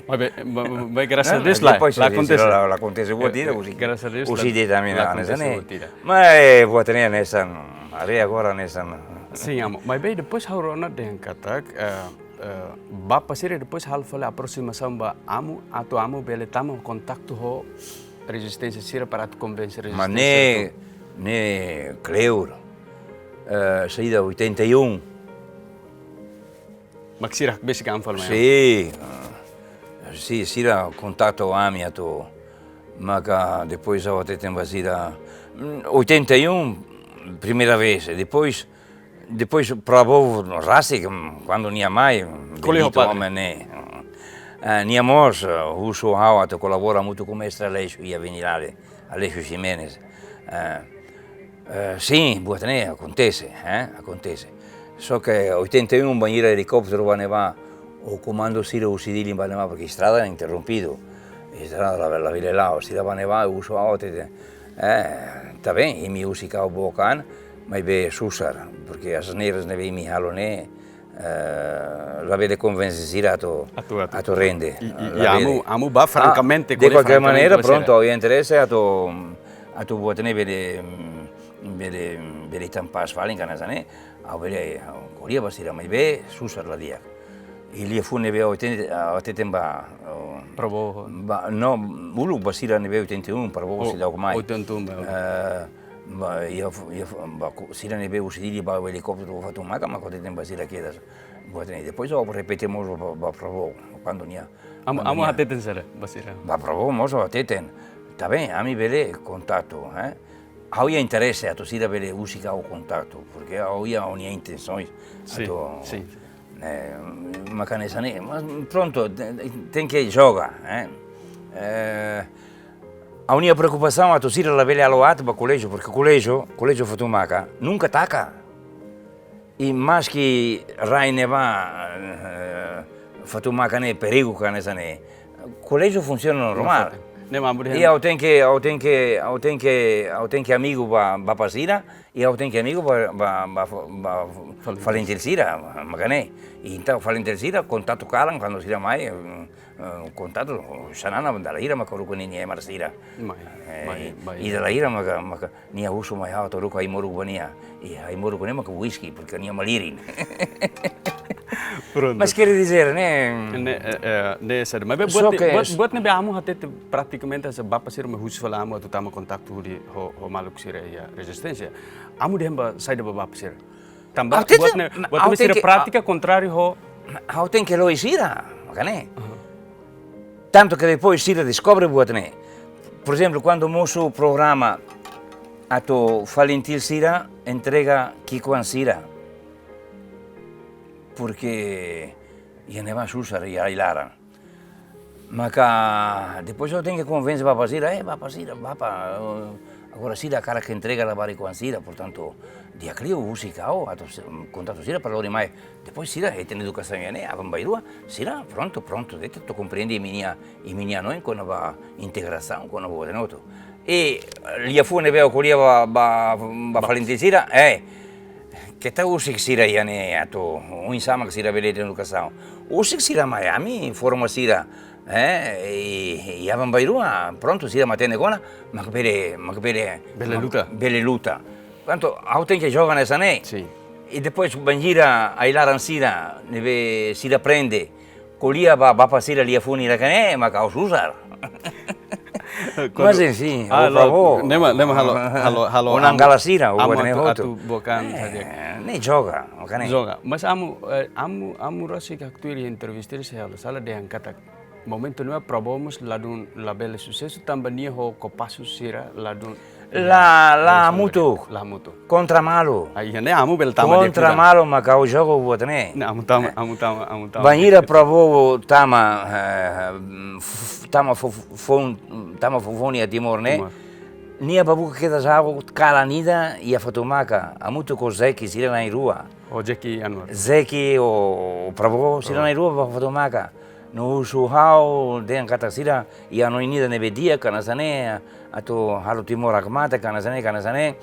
Mas be, ma-, ma-, mas grasas a Deus la, depois la akontese. La, la akontese buat ida, eh, husi, grasas a Deus, husi la, de'it ami la hanesan ne'e. Akontese buat ida. Mas, eh, buat ne'e hanesan, haree agora hanesan. Sin, amu. Mas be, depois ha'u rona dehan katak, eh, eh, bapa sira depois halo fali aproximasaun ba amu, atu amu bele tama kontaktu ho rezisténsia sira para atu konvense rezisténsia? Mas ne'e, ne'e kleur, eh, saida oitenta e um. Mak sira besik an fal mai. Sim. Ah, sim, sira kontaktu ami atu, maka depois ha'u hateten ba sira, mm, oitenta e um, primeira vez, depois, depois Prabowo rasik, mm, kuandu nia mai, ko'alia ho bendito padre. Homem ne'e. Ah, nia mós, ah, husu ha'u atu kolabora hamutuk ho mestre Aleixo iha Vinilale, Aleixo Ximenes. Ah, eh, sim, buat ne'e akontese, eh, akontese. Só que oitenta e um bainhira helikópteru bá ne'ebá, o komandu sira husik Dili bá ne'ebá, porque estrada interrompidu. Estrada la, labele la'o, sira bá ne'ebá, husu ha'u hateten, eh, tá bem, imi husik ha'u book an, maibé susar, porque asneiras ne'ebé imi halo ne'e, eh, labele konvense sira atu, atu, atu, atu rende. I, i, i labele. Amu, amu bá frankamente, ah, de qualquer maneira, pronto, ha'u interese atu, atu buat ne'e bele, mm, bele, bele tan pás fali, hanesan ne'e. Ha'u bele, ha'u ko'alia ba sira maibé susar la di'ak. I liafuan ne'ebé oitenta, ah, oitenta ba, oh, Prabowo. Ba, no, uluk ba sira ne'ebé oitenta e um, Prabowo, oh, seidauk mai. Oitenta e um, ba. Eh, ba, iha fu-, iha fu-, ba, ku-, sira ne'ebé husik Dili bá helikópteru Fatumaka, mak hateten ba sira kedas. Buat ne'e. Depois ha'u repete mós ba, ba Prabowo, kuandu nia, amu, kuandu amu nia hateten sira, ba sira. Ba Prabowo mós hateten. Tá bem, ami bele kontaktu, eh? Ha'u iha interese atu sira bele husik ha'u kontaktu, porque ha'u iha ha'u-nia intensaun. Sim, atu, sim. Eh, maka hanesan ne'e, mas pronto, te-, tenke joga, eh? Eh, ha'u-nia preokupasaun atu sira labele halo aat ba koléjiu, porque koléjiu, koléjiu Fatumaka nunka taka. I maski rai ne'ebá, eh, Fatumaka ne'e perigu ka hanesan ne'e, koléjiu funsiona normál. Ne'e mak amu dehan. I ha'u tenke, ha'u tenke, ha'u tenke, ha'u tenke amigu ba, ba Bapa sira, i ha'u tenke amigu ba, ba, ba, ba FALINTIL, FALINTIL sira, maka ne'e. I entaun FALINTIL sira kontaktu kalan kuandu sira mai, eh, eh, kontaktu, oh, Xanana dala hira maka haruka ninia ema sira. Mai, eh, mai, mai. I dala hira maka, maka nia husu mai ha'u atu haruka ai-moruk ba nia. I ai-moruk ne'e maka uísque, porque nia malirin. Pronto. Mas quer dizer, ne'e? Ne'e, eh, eh, ne'e saida. Mas be, só buat, que buat, buat ne'ebé amu hateten pratikamente hanesan Bapa sira mak husu fali amu atu tama kontaktu hodi ho, ho maluk sira iha rezisténsia. Amu dehan ba saida ba Bapa sira? Tanba ha'u tenke, buat ne'e, buat ha'u ne'e sira tenke, pratika ah, kontráriu ho. Ha'u tenke lori sira, maka ne'e. Aha. Tantu ke depois sira deskobre buat ne'e. Por ezemplu, kuandu mosu programa atu FALINTIL sira entrega ki'ikoan sira. Porque iha ne'ebá susar iha ai-laran. Maka depois ha'u tenke konvense Bapa sira, eh, Bapa sira, Bapa, eh, agora sira hakarak entrega labarik-oan sira, portantu, di'ak liu husik ha'u atu se-, kontaktu sira para lori mai. Depois sira hetan edukasaun iha ne'e, aban-bainrua, sira prontu, prontu, de'it atu komprende imi-nia, imi-nia hanoin kona-ba integrasaun, kona-ba buat hotu. I liafuan ne'ebé ha'u ko'alia ba, ba, ba FALINTIL sira, eh, keta husik sira iha ne'e atu, oinsá mak sira bele hetan edukasaun. Husik sira mai, ami forma sira, eh, i, i aban-bainrua, prontu sira matenek ona, mak bele, mak bele, bele mak luta. Bele luta. Portantu, ha'u tenke joga hanesan ne'e. Sim. I depois bainhira ai-laran sira, ne'ebé sira aprende, ko'alia ba, Bapa sira liafuan ida-ne'e, maka ha'u susar. Mas, enfim, ah, o favor. Ne'e mak, ne'e mak halo, halo, halo. Ona amu, angala sira, o amu buat ne'e atu, hotu. Atu buka an, eh, saja. Ne'e joga, maka ne'e. Joga. Mas amu, eh, amu, amu rasik haktuir entrevista sira halo, sala dehan katak momentu ne'ebá Prabowo mós ladún labele susesu tanba nia ho Kopassus sira ladún. La, la hamutuk. La hamutuk. Kontra malu. Ah, iha ne'e amu bele tama. Kontra malu maka ha'u joga buat ne'e. Ne'e amu tama, eh, amu tama, amu tama. Bainhira Prabowo tama, eh, f-, tama fo-, fon-, tama foufoun iha Timor ne'e. Timor. Nia bá buka kedas ha'u kalan ida iha Fatumaka. Hamutuk ho Zeki sira na'in-rua. Ho Zeki Anwar. Zeki ho Prabowo sira na'in-rua bá Fatumaka. No husu ha'u dehan katak sira iha hanoin ida ne'ebé di'ak ka hanesan ne'e, atu halo Timor hakmatek ka hanesan ne'e, ka hanesan ne'e.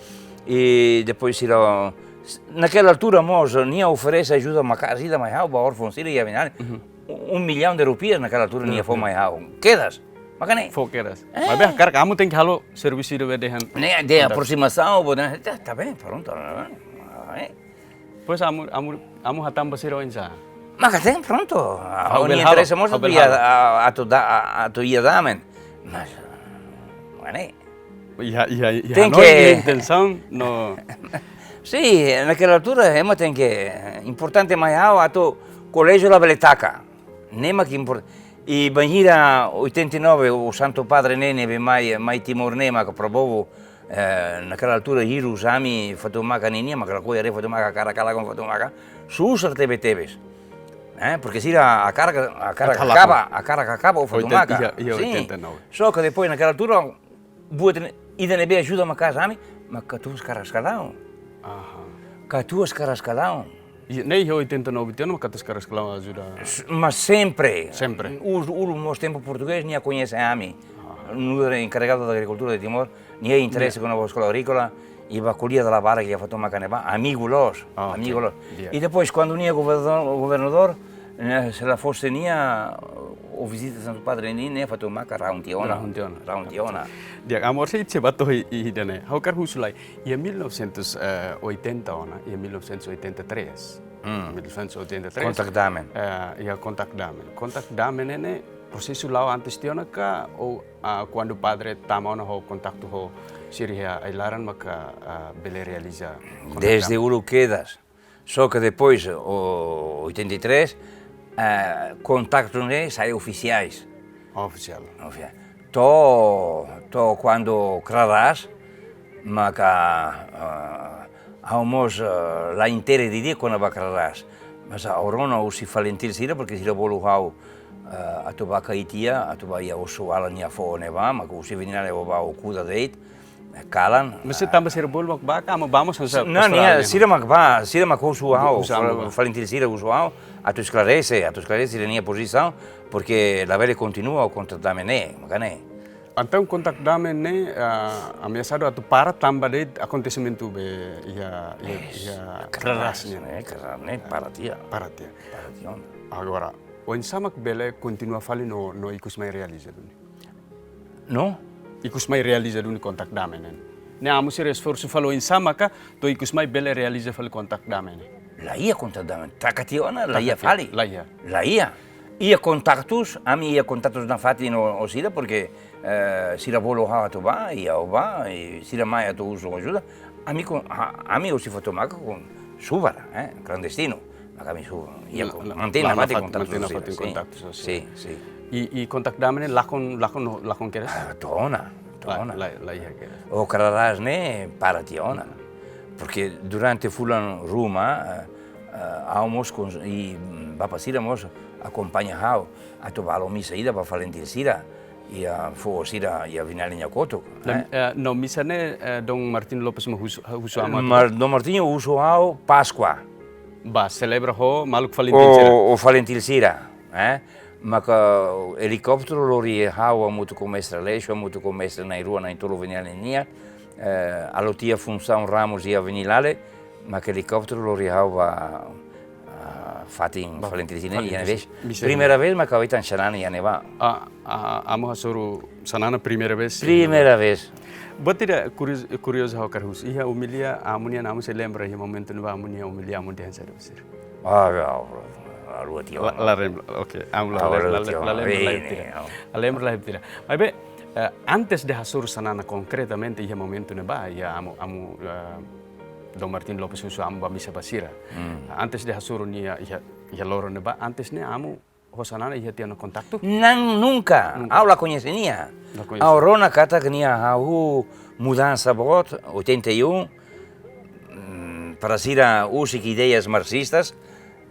I depois sira, naquela altura mós, nia oferese ajuda maka'as ida mai ha'u ba órfaun sira iha Vinilale. Mhm. Um milhão de rupias naquela altura nia fó mai ha'u. Kedas. Maka ne'e. Fó kedas. Eh. Mas be, hakarak amu tenke halo servisu ida be dehan. Ne'e, de aproximasaun, bo, ne'e, tá, tá bem, pronto. Eh. Pois amu, amu, amu hatán ba sira oinsá? Maka tenke, pronto. Ha'u bele halo, ha'u bele halo. Atu da, a, atu iha dame. Mas, ah, ne'e. Iha, iha, iha Tenke- no, iha intensaun no. Sin, naquela altura, ema tenke, importante mai ha'u atu koléjiu labele taka. Ne'e mak impor-, i bainhira oitenta e nove, o Santo Padre ne'e, ne'ebé mai, mai Timor ne'e, maka provovu, eh, naquela altura, hirus ami, Fatumaca ninia, maka lakohi haree Fatumaca, hakarak kalan ho Fatumaca, susar tebetebes. Eh, porque sira hakarak, hakarak Hakarak. Akaba, hakarak Akaba ho Oitenta, Fatumaca. iha, iha Sin. oitenta e nove. Só que depois, naquela altura, buat ne'e, ida ne'ebé ajuda maka'as ami, mak katuas karas ka laun. Aha. Katuas karas ka laun. I ne'e iha oitenta e nove tiha ona mak katuas karas ka laun ajuda. S-, mas sempre. Sempre. Ulun, ulun mós tempu portugés, nia koñese ami. Nu'udar encarregado da agricultura de Timor, nia interese kona-ba eskola agríkola, i bá ko'alia dala barak iha Fatumaca ne'ebá, amigu loos, Ah, ok. amigu loos. Di'ak. I depois, kuandu nia governadór, governadór, ne'e, se la fosse nia, o vizita Santo Padre ne'e, ne'e Fatumaca rahun tiha ona. Rahun tiha ona. Rahun tiha ona. Di'ak, Amu, se ita bá to'o i, i ida-ne'e. Ha'u hakarak husu lai. Iha mil novecentos e oitenta ona, iha mil novecentos e oitenta e três. Hmm. Mil novecentos e oitenta e três. Kontaktu-Damen. Eh, iha Kontaktu-Damen. Kontaktu-Damen ne'e, ne'e prosesu la'o antes tiha ona ka, ou, ah, kuandu padre tama ona ho kontaktu ho sira iha ai-laran maka, ah, bele realiza kontaktu-damen? Desde uluk kedas. Só que depois, o oitenta e três, eh, kontaktu ne'e sai ofisiais. Ofisiál. Ofisiál. To'o, to'o kuandu Kraras, maka, ah, ha'u mós, ah, la inteira di'ak kona-ba Kraras. Mas ha'u rona husi FALINTIL sira, porque sira bolu ha'u, ah, atu bá ka itia, atu bá iha Osso Ala nia foho ne'ebá, maka husi Vinilale ha'u bá ha'u kuda de'it, kalan. Mas se tanba sira bolu mak bá ka, Amu bá mós hanesan Não, pastorál nia, nian? sira mak bá, sira mak husu ha'u, Husu Amu fal-, bá. FALINTIL sira husu ha'u, atu esklarese, atu esklarese sira-nia pozisaun, porque labele kontinua ho Kontaktu-Damen ne'e, maka ne'e. Entaun Kontaktu-Damen ne'e, ah, ameasadu atu para tanba de'it akontesimentu be iha, iha, iha Kraras nian. Eh, Kraras ne'e para tiha. Para tiha. Para tiha ona. Agora, oinsá mak bele kontinua fali no, no ikus mai realiza duni? No? Ikus mai realiza duni Kontaktu-Damen ne'e. Ne'e Amu sira esforsu fali oinsá maka to'o ikus mai bele realiza fali Kontaktu-Damen ne'e? La iha Kontaktu-Damen. Taka tiha ona, la iha fali. La iha. La iha. Iha kontaktus, ami iha kontaktus nafatin ho, ho sira, porque, eh, sira bolu ha'u atu bá, i ha'u bá, i sira mai atu husu ajuda. Ami kon, ha, ami husi Fatumaca kon subar, eh, klandestinu. Maka ami subar, iha kon, La, mantein la, nafatin nafatin, kontaktus mantein ho sira, nafatin sin. kontaktus ho sira. Sin, sin. I, i Kontaktu-Damen ne'e lakon, lakon no, lakon kedas? Ah, to'o ona, to'o La, ona. la, la iha kedas. O Kraras ne'e para tiha ona. Porque durante fulan ruma, eh, eh, ha'u mós kon-, i, mm, bapa sira mós akompaña ha'u atu bá halo misa ida ba FALINTIL sira, iha foho sira iha Vinilale nia kotuk, Dan, eh. eh, no misa ne'e, eh, Dom Martinho Lopes mak husu, husu Amu atu? Mar-, Dom Martinho husu ha'u Páskua. Bá selebra ho maluk FALINTIL sira. O, o FALINTIL sira, eh? Maka helikópteru lori ha'u hamutuk ho mestre Aleixo, hamutuk ho mestre na'in-rua, na'in-tolu Vinilale nian, eh, halo tiha funsaun Ramus iha Vinilale, maka helikópteru lori ha'u ba, ah, fatin FALINTIL sira ne'e, FALINTIL iha ne'ebé. misa. Primeira vez maka ha'u hetan Xanana iha ne'ebá. Ah, ah, Amu hasoru Xanana primeira vez? Primeira vez. Buat ida kurios-, kuriozu ha'u hakarak husu. Iha omilia Amu nian, Amu sei lembra iha momentu ne'ebá Amu nian omilia Amu dehan saida ba sira? Ah, ya, la, la, la lembra tiha ona. La, la lembra, ok. Amu la, Ah, la, la la, tiha la, ona. la lembra, la Bem, tiha. não. La lembra, la tiha. Maibé, eh, antes de hasoru Xanana konkretamente iha momentu ne'ebá, iha Amu, Amu, eh, Dom Martinho Lopes husu Amu ba misa ba sira. Hmm. Antes de hasoru nia iha, iha loron ne'ebá, antes ne'e Amu ho Xanana iha tiha ona kontaktu? Não, nunca. Nunca. Ha'u la koñese nia. La koñese. Ha'u rona katak nia hahú mudansa boot, oitenta e um, mm, para sira husik ideias marxistas,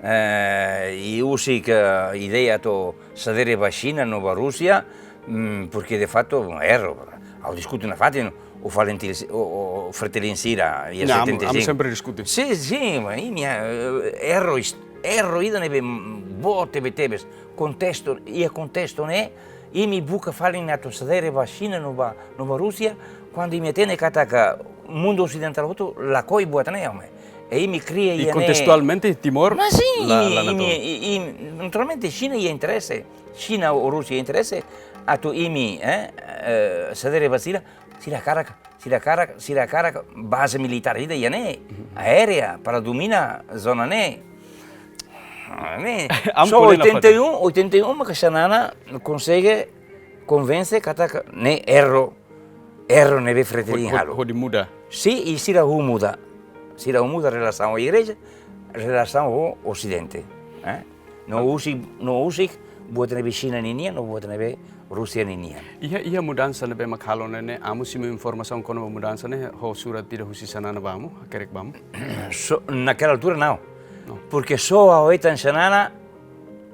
eh, i husik, eh, ideia atu sadere ba Xina no ba Rúsia, mm, porque de facto, erro. Ha'u diskute nafatin ho FALINTIL si-, ho, ho, ho FRETILIN sira, iha Não, Amu, setenta e cinco. Amu sempre diskute. Sin, sin, mas imi, eh, erro, is-, erro ida ne'ebé boot tebetebes. Kontestu, iha kontestu ne'e, imi buka fali atu sadere ba Xina no ba, no ba Rúsia, kuandu imi hatene katak mundu osidentál hotu lakohi buat ne'e, homem. I imi kria, i iha ne'e. Kontestualmente Timor? Mas sin, La, i, la, imi, la. I, i, naturalmente Xina iha interese, Xina ou Rúsia iha interese atu imi, eh, eh, sadere ba sira, sira hakarak, sira hakarak, sira hakarak baze militár ida iha ne'e, aérea, para domina zona ne'e. Ah, ne'e. Amu Só ko'alia nafatin. Oitenta e um, oitenta e um maka Xanana konsege konvense katak ne'e erro. erru ne'ebé Fretilin halo. Hodi muda. Sin, i sira husik muda. Sira husik muda relasaun ho igreja, relasaun ho Osidente. Eh? No husik, no husik buat ne'ebé Xina ninian, no buat ne'ebé Rúsia ninian. Iha, iha mudansa ne'ebé mak halo ne'e, amu simu informasaun kona-ba mudansa ne'e, ho surat ida husi Xanana ba amu, hakerek ba amu? So, naquela altura não. Não. Porque só ha'u hetan Xanana,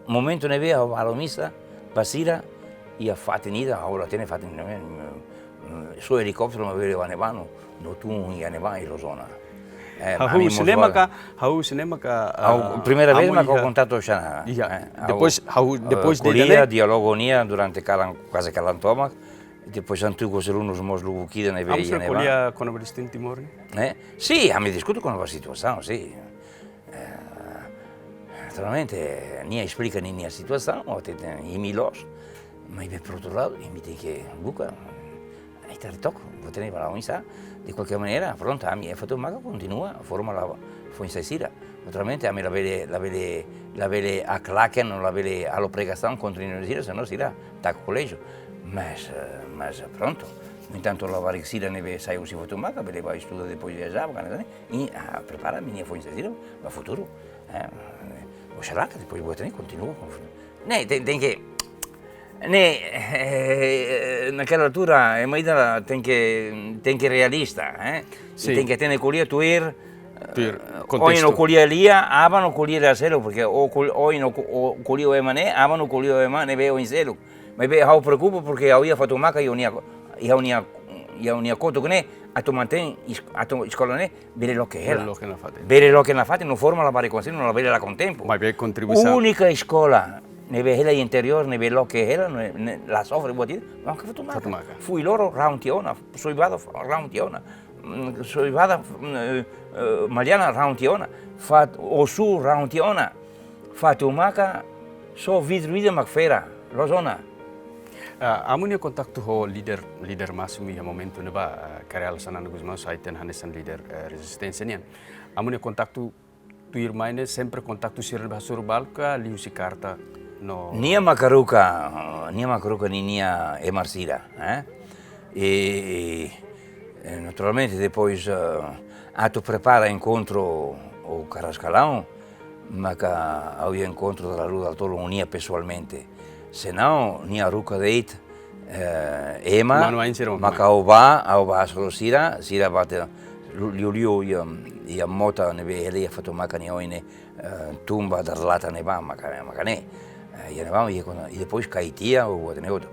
momentu ne'ebé ha'u halo misa ba sira, iha fatin ida, ha'u la hatene fatin ne'ebé, mm, só helikópteru mak bele bá ne'ebá no, no tun iha ne'ebá iha Lozona. Eh, ha'u husi ne'e maka, ha'u husi ne'e maka, ha'u, ah, primeira vez amu mak ha'u iha kontaktu Xanana. Iha. Eh, ha'u, depois, ha'u, eh, depois de ko'alia, ne'e diálogu nian durante kalan, kuaze kalan tomak. Depois antigu alunus mós lubuk ida ne'ebé iha ne'ebá. Amu sira ko'alia kona-ba destinu Timor ne'e? Eh? Sin, ami diskute kona-ba situasaun, sin. Eh, naturalmente, nia esplika ninia situasaun, o te, te, imi loos, maibé por outro lado, imi tenke buka, ai, tar tok, buat ne'e bala oinsá, de qualquer maneira, pronto, ami, eh, Fatumaka kontinua, forma la, foin-sa'e sira. Naturalmente, ami labele, labele, labele haklaken, labele halo pregasaun kontra sira, senão sira taka koléjiu. Mas, eh, mas, pronto, no entanto, labarik sira ne'ebé sai husi Fatumaka, bele bá estuda depois viaja, kan, kan, i, ah, prepara ami-nia foin-sa'e sira ba futuru. Eh, oxalá ke depois buat ne'e kontinua. Ne'e, ten, tenke, ne'e, eh, naquela altura, ema ida tenke, tenke realista, eh? Sin. Tenke hatene ko'alia tuir, tuir, eh, kontestu. Ohin ó ko'alia lia, aban ó ko'alia lia seluk, porque ó ko'al-, ohin ó ko-, ó ko'alia ho ema ne'e, aban ó ko'alia ho ema ne'ebé oin seluk. Maibé ha'u preokupa porque ha'u iha Fatumaka, iha ha'u-nia, iha ha'u-nia, iha ha'u-nia kotuk ne'e, atu mantein es-, atu eskola ne'e, bele loke hela. Bele loke nafatin. Bele loke nafatin, no forma labarik konsellu, no labele lakon tempu. Maibé kontribuisaun. Únika eskola ne'ebé hela interiór, ne'ebé loke hela, ne'e, ne'e la sofre buat ida, mak Fatumaka. Fatumaka. Fuiloro rahun tiha ona, Soibada rahun tiha ona, mm, Soibada, mm, eh, eh, Maliana rahun tiha ona, Fat-, Osu rahun tiha ona, Fatumaka só vidru ida mak fera, Lozona. Ah, amu-nia kontaktu ho líder, líder másimu iha momentu ne'ebá, ah, Kay Rala Xanana Gusmão sai tan hanesan líder, eh, rezisténsia nian. Amu-nia kontaktu tuirmai ne'e sempre kontaktu sira ne'ebé hasoru balu ka liuhusi karta no. Nia mak haruka, nia mak haruka ninia ema sira, eh? I, i, eh, naturalmente depois, eh, atu prepara enkontru ho Carrascalão, maka ha'u iha enkontru dala rua dala tolu ho nia pesoalmente. Senão, nia haruka de'it, eh, ema, manu ain sira maka ha'u bá, ha'u bá hasoru sira, sira bá te, lu-, liuliu iha, iha mota ne'ebé hela iha Fatumaka nia oin ne'e, eh, tumba da relata ne'ebá, maka, maka ne'e. Eh, iha ne'ebá, iha kona, i depois Kaitia, ou buat ne'e hotu.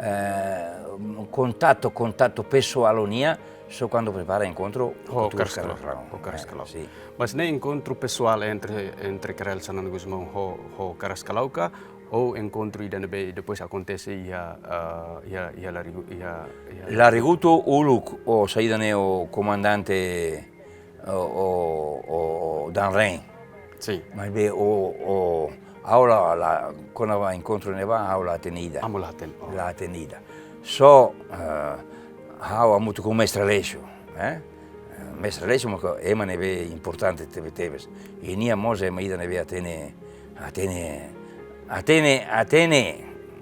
Eh, kontaktu, kontaktu pesoál ho nia, só kuandu prepara enkontru ho Carrascalão. Ho Carrascalão. Eh, sin. Mas ne'e enkontru pesoál entre, entre Kay Rala Xanana Gusmão ho, ho Carrascalão ka, ou enkontru ida ne'ebé depois akontese iha, ah, iha, iha Larigu-, iha, iha Larigutu uluk, o saida ne'e o komandante, o, o, o, o Danren. Sin. Maibé o, o, ha'u la, la, kona-ba enkontru ne'ebá, ha'u la hatene ida. Amu la hatene, oh. La hatene ida. Só, eh, ha'u hamutuk ho Mestre Aleixo, eh? Eh, Mestre Aleixo maka ema ne'ebé importante tebe-tebes. I nia mós ema ida ne'ebé hatene, hatene, hatene, hatene.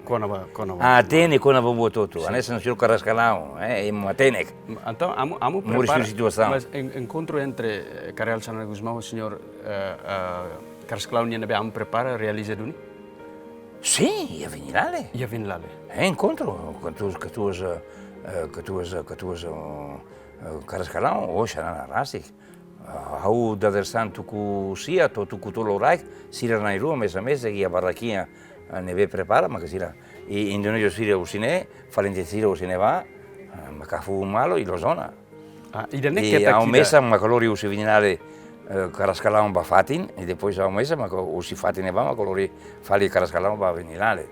Kona-ba, kona-ba. Hatene kona-ba buat hotu. Sin. Hanesan señór Carrascalão, eh, ema matenek. Entaun, amu, amu prepara, moris situasaun. Mas en-, enkontru entre, eh, Kay Rala Xanana Gusmão ho señór, eh, eh, Carrascalão nian ne'ebé amu prepara, realiza duni? Sin, iha Vinilale. Iha Vinilale. Eh, enkontru, katuas, katuas, eh, eh, katuas, eh, katuas, eh, eh, Carrascalão, ho Xanana rasik. Ah, ha'u dadeer-saan tuku sia to'o tuku tolu loraik, sira na'in-rua mesak-mesak iha barrakiña, ah, ne'ebé prepara, maka sira. I Indonézia sira husi ne'e, Valente sira husi ne'ebá, ah, maka fó malu iha Lozona. Ah, ida-ne'e. I ketak ha'u ida. Mesak maka lori husi Vinilale, eh, Carrascalão ba fatin, i depois ha'u mesak maka husi fatin ne'ebá maka lori fali Carrascalão ba Vinilale.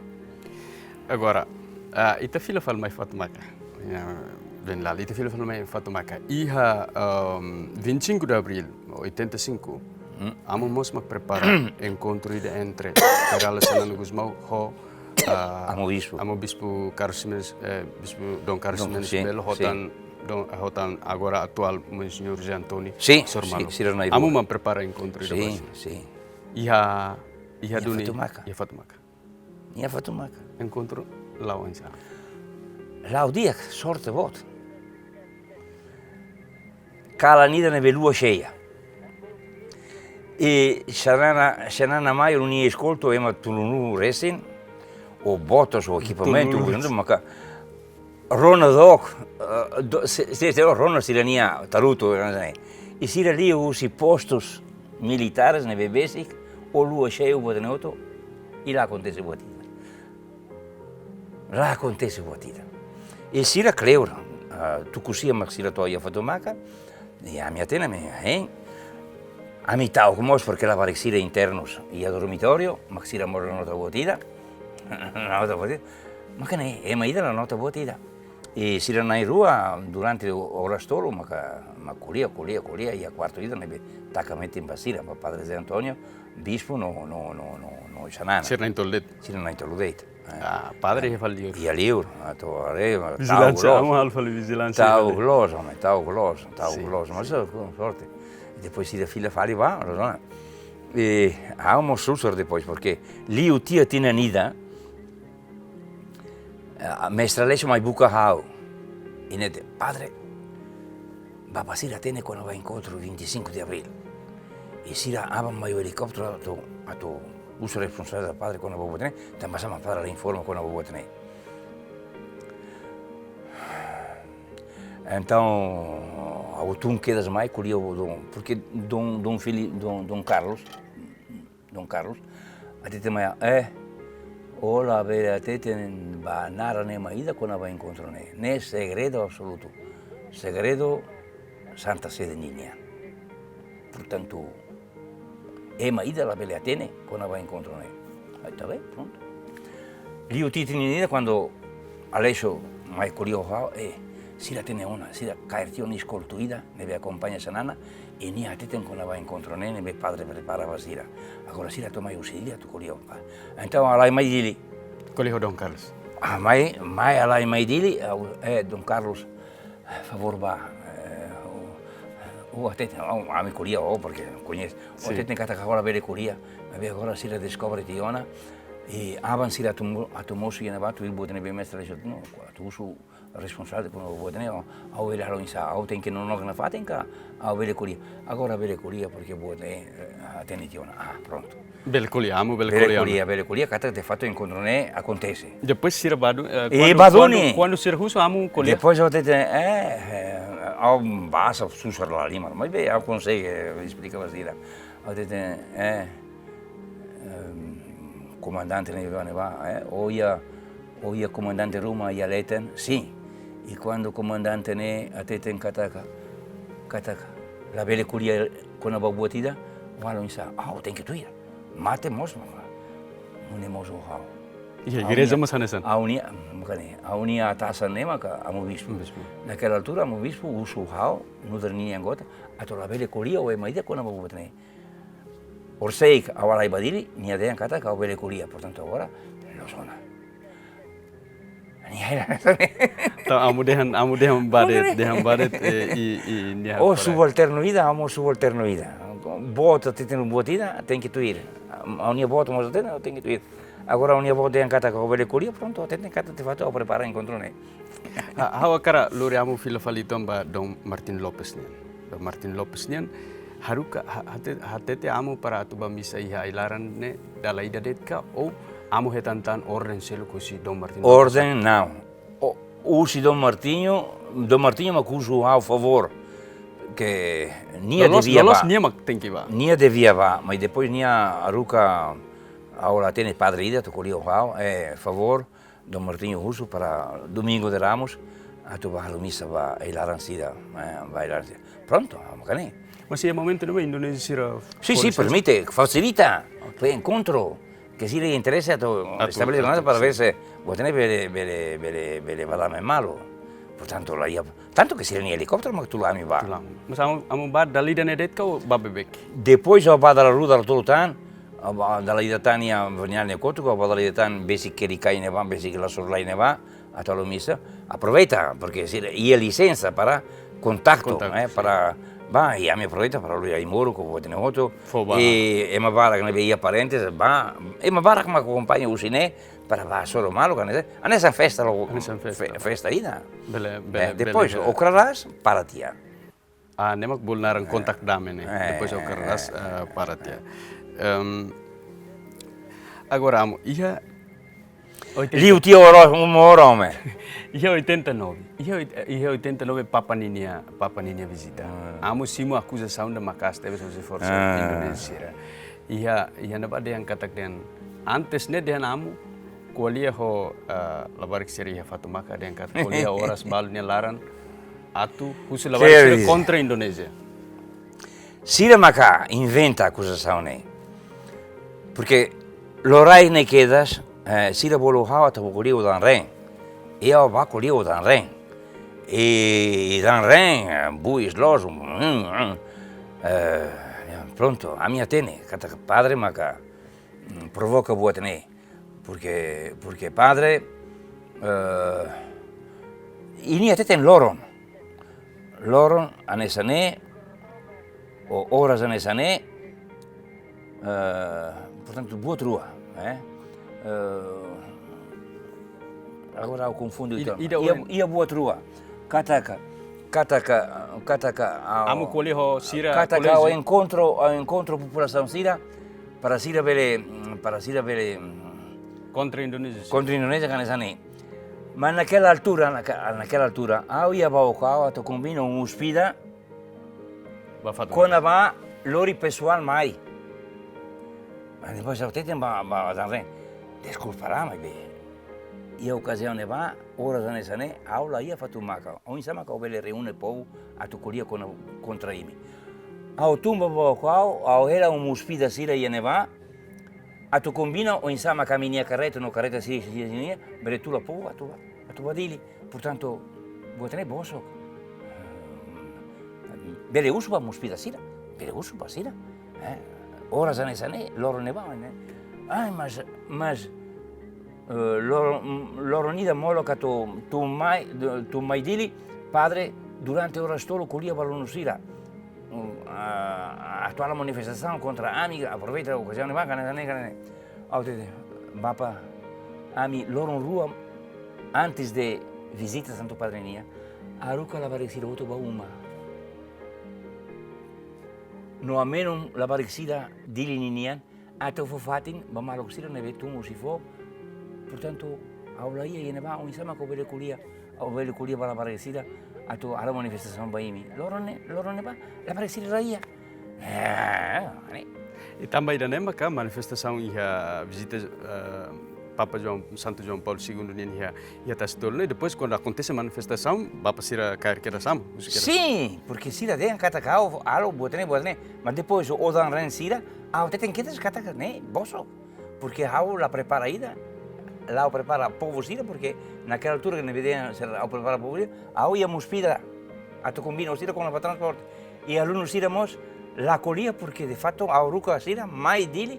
Agora, ah, ita fila fali mai Fatumaka. Ya, Vinilale, ita fila fali mai Fatumaka. Iha, ehm, vinte e cinco de abril, oitenta e cinco, hmm, amu mós mak prepara enkontru ida entre Kay Rala Xanana Gusmão ho, ah, Amu Bispu. Amu Bispu Carlos Ximenes, eh, Bispu Dom Carlos Ximenes Belo, sin, hotan, Dom, hotan agora atuál Monseñór José António, sin, sira na'in-rua. Amu mak prepara enkontru ida, sin, ba sira. Sin. Iha, iha duni, Fatumaka. Iha Fatumaka. Iha Fatumaka. Enkontru la'o oinsá? La'o di'ak, sorte boot. kalan ida ne'ebé lua xeia. I Xanana, Xanana mai, nia eskolta ema tulunu resin, ho botas, ho ekipamentu, tulunu, maka rona dook, eh, do-, se, se, se rona sira-nia tarutu, eh, i sira liu husi postus militares ne'ebé besik, ho lua xeiu buat ne'e hotu, i la akontese buat ida. La akontese buat ida. I sira kleur, ah, tuku sia mak sira to'o iha Fatumaka, i ami hatene, ami, hein? Ami ta'uk mós, porke labarik sira internus iha dormitóriu, mak sira mós la nota buat ida. La nota buat ida. Mak ne'e, ema ida la nota buat ida. I sira na'in-rua durante oras tolu, maka, mak ko'alia, ko'alia, ko'alia, iha kuartu ida ne'ebé taka metin ba sira, ba Padre Zé António, bispu no, no, no, no, no Xanana. Sira na'in-tolu de'it. Sira na'in-tolu de'it. Eh. Ah, padre iha fali liur. Iha liur, atu haree, ta'uk loos. Vijilánsia, amo halo fali vijilánsia. Ta'uk loos, homem, ta'uk loos, ta'uk loos, mas, eh, com sorte. Depois sira fila fali ba, loos, né? I ha'u mós susar depois, porke liu tiha tinan ida, eh, mestre Aleixo mai buka ha'u. I nia dehan, "Padre, bapa sira hatene kona-ba enkontru vinte e cinco de abril. I sira aban mai ho elikópteru atu, atu husu responsabilidade ba padre kona-ba buat ne'e, tanba sá mak padre la informa kona-ba buat ne'e." Entaun, ha'u tun kedas mai, ko'alia ho Dom, porke Dom, Dom Fili-, Dom, Dom Carlos, Dom Carlos, hatete mai, eh, ó labele hatete ba naran ema ida kona-ba enkontru ne'e. Ne'e segredu absolutu. Segredu Santa Sede ninian. Portantu, ema ida labele hatene kona-ba enkontru ne'e. Ai, tá bem, pronto. Liu tiha tinan ida, kuandu Aleixo mai ko'alia ho ha'u, eh, sira hatene ona, sira kaer tiha ona eskoltu ida ne'ebé akompaña Xanana, i nia hateten kona-ba enkontru ne'e, ne'ebé padre prepara ba sira. Agora sira atu mai husi Dili atu ko'alia ho padre. Entaun, halai mai Dili. Ko'alia ho Dom Carlos. Ah, mai, mai, halai mai Dili, ha'u, eh, Dom Carlos, favór ba, eh, ó, ó hateten, ó, ami ko'alia, ó, porke koñese. Ó, sin, hateten katak ha'u labele ko'alia, maibé agora sira deskobre tiha ona, i aban sira atu mo-, atu mosu iha ne'ebá, tuir buat ne'ebé mestre Aleixo, no, atu husu responsavel kona-ba buat ne'e, ó, ha'u bele halo oinsá, ha'u tenke nonook nafatin ka ha'u bele ko'alia. Agora bele ko'alia, porke buat ne'e, eh, hatene tiha ona. Ah, pronto. Bele ko'alia, amo bele ko'alia. Bele ko'alia, bele ko'alia, katak de faktu enkontru ne'e akontese. Depois sira ba duni, eh, e kuandu, ba duni, kuandu, kuandu sira husu amo ko'alia. Depois ha'u hateten, eh, eh, ha'u basa susar la halimar, maibé ha'u konsege esplika ba sira. Ha'u hateten, eh, em, komandante ne'ebá, ne'ebá, eh, ó iha, ó iha komandante ruma iha leten, sin. I kuandu komandante ne'e hateten katak, katak labele ko'alia kona-ba buat ida, halo oinsá, ha'u tenke tuir. Mate mós, maka. Nune'e mós ho ha'u. Iha igreja mós hanesan. Ha'u-nia, maka ne'e, ha'u-nia atasan ne'e maka amu bispu. Bispu. Naquela altura, amu bispu husu ha'u, nu'udar ninia anggota, atu labele ko'alia ho ema ida kona-ba buat ne'e. Orsida ha'u halai ba Dili, nia dehan katak ha'u bele ko'alia, portantu agora, loos ona. Nia hela. Entaun, amu dehan, amu dehan ba de'it, oke, dehan ba de'it, eh, i, i, nia. Ó subalternu ida, amu subalternu ida. Boot hateten buat ida, tenke tuir. Ha'u-nia boot mós hateten, tenke tuir. Agora ha'u-nia boot dehan katak ha'u bele ko'alia, prontu, hateten katak de faktu ha'u prepara enkontru ne'e. Ha, ha'u hakarak lori amu fila fali tan ba Dom Martin Lopes nian. Dom Martin Lopes nian, haruka, ha-, hate-, hatete amu para atu bá misa iha ai-laran ne'e dala ida de'it ka, ou amu hetan tan orden seluk husi Dom Martin Lopes? Orden, não. Ó, husi Dom Martinho, Dom Martinho mak husu ha'u favór. Ke nia, loloos, devia loloos bá. Nia mak tenke bá. Nia devia bá, mas depois nia haruka ha'u la hatene padre ida atu ko'alia ho ha'u, eh, favór, Dom Martinho husu para Domingo de Ramos, atu bá halo misa ba ai-laran sira, eh, ba ai-laran sira. Prontu, ah, maka ne'e. Mas iha momentu ne'ebá Indonézia sira, sin, sin, fornese, permite, fasilita. Ok. Fó enkontru, ke sira interese atu, atu estabelese, atu, para, sin, ver se buat ne'e bele, bele, bele, bele bá la mai malu. Portantu, la iha, tantu ke sira-nia elikópteru mak tula ami bá. Tula. Mas amu, amu bá dala ida ne'e de'it ka bá beibeik? Depois ha'u bá dala rua, dala tolu tan, ha'u bá dala ida tan iha Venial ne'e kotuk, ha'u bá dala ida tan besik Kerikai ne'ebá, besik Lasorlai ne'ebá, atu halo misa. Aproveita, porke sira iha lisensa para kontaktu, kontaktu, eh, sin, para bá, i ami aproveita para lori ai-moruk, buat ne'e hotu. Fó bá. I ema barak ne'ebé iha parentes, bá, ema barak mak akompaña husi ne'e, para bá hasoru malu, hanesan, hanesan festa loos, hanesan festa, fe-, festa ida. Bele, bele, eh, depois, bele, bele. Okraras, para tiha. Ah, ne'e mak bolu naran kontak dame ne'e. Eh, depois ha'u hakarak, eh, eh, para tiha. Em, agora, Amu, iha oitenta Liu tia oro, um oro, homem. Iha oitenta e nove. Iha, oit- iha oitenta e nove Papa ninia, Papa ninia vizita. Amu simu akuzasaun ida maka'as tebes husi forsa Indonézia sira. Iha, iha ne'ebá dehan katak dehan antes ne'e dehan Amu ko'alia ho, eh, labarik sira iha Fatumaka dehan katak ko'alia oras balu nia laran atu husu labarik sira kontra Indonézia. Sira maka inventa akuzasaun ne'e. Porque loraik ne'e kedas, eh, sira bolu ha'u atu ko'alia ho Danrén. I ha'u bá ko'alia ho Danrén. I, i Danrén, eh, buis loos, mm, mm, eh, prontu, ami hatene, katak padre maka, mm, provoka buat ne'e. Porque, porque padre, eh, i nia hateten loron. Loron hanesan ne'e, ou oras hanesan ne'e, eh, portantu, buat rua, eh? Eh, agora ha'u konfunde uitoan. Ida, ida iha, oin- iha buat rua. Katak, katak, katak, ah, Amu ko'alia ho sira katak ha'u kolégio. enkontru, ha'u enkontru populasaun sira, para sira bele, mm, para sira bele, mm, Kontra Indonézia. kontra Indonézia hanesan ne'e. Mas naquela altura, naque-, naquela altura, ha'u iha Baucau, ha'u atu kombina um hóspede, Ba Fatumaka. kona-ba lori pesoál mai. Mas depois ha'u hateten ba, ba Danrén. Deskulpa lai, maibé iha okaziaun ne'ebá, oras hanesan ne'e, ha'u la iha Fatumaka. Oinsá maka ha'u bele reúne povu atu ko'alia kona-, kontra imi. Ha'u tun ba Baucau, ha'u hela um hóspede sira iha ne'ebá, atu kombina oinsá maka ami-nia karreta no karreta sira, sira, sira, bele tula povu atu, atu bá Dili. Portantu, buat ne'e bosok. Bele husu ba hóspede sira, bele husu ba sira. Eh, oras hanesan ne'e, loron ne'ebá, ne'e. Ai, mas, mas, eh, loron, loron ida molok atu tun mai, tun mai Dili, padre durante oras tolu ko'alia ba alunu sira. Mm, ah, atu halo manifestasaun kontra ami, aproveita okaziaun ne'ebá, hanesan ne'e, hanesan ne'e. Ha'u hateten, Bapa, ami loron rua antes de vizita Santu Padre nian, haruka labarik sira hotu ba uma. No hamenun labarik sira Dili ninian, atu fó fatin ba maluk sira ne'ebé tun husi foho. Portantu, ha'u la iha iha ne'ebá, oinsá maka ha'u bele ko'alia, ha'u bele ko'alia ba labarik sira, atu halo manifestasaun ba imi. Loron ne'e, loron ne'ebá, labarik sira la iha. Eh, ne'e. I tanba ida-ne'e maka manifestasaun iha vizita, eh, Papa João, Santu João Paulo Segundo nian iha, iha Tasitolu ne'e. Depois, kuandu akontese manifestasaun, Bapa sira kaer kedas Amu, husi kedas. Sim, porque sira dehan katak ha'u halo buat ne'e, buat ne'e. Mas depois, ho Danrén sira, ha'u hateten kedas katak ne'e bosok. Porque ha'u la prepara ida, la prepara povu sira, porque naquela altura ne'ebé dehan sira ha'u prepara povu sira, ha'u iha hóspede atu kombina ho sira kona-ba transporte. I alunu sira mós la ko'alia, porque de facto ha'u haruka sira mai Dili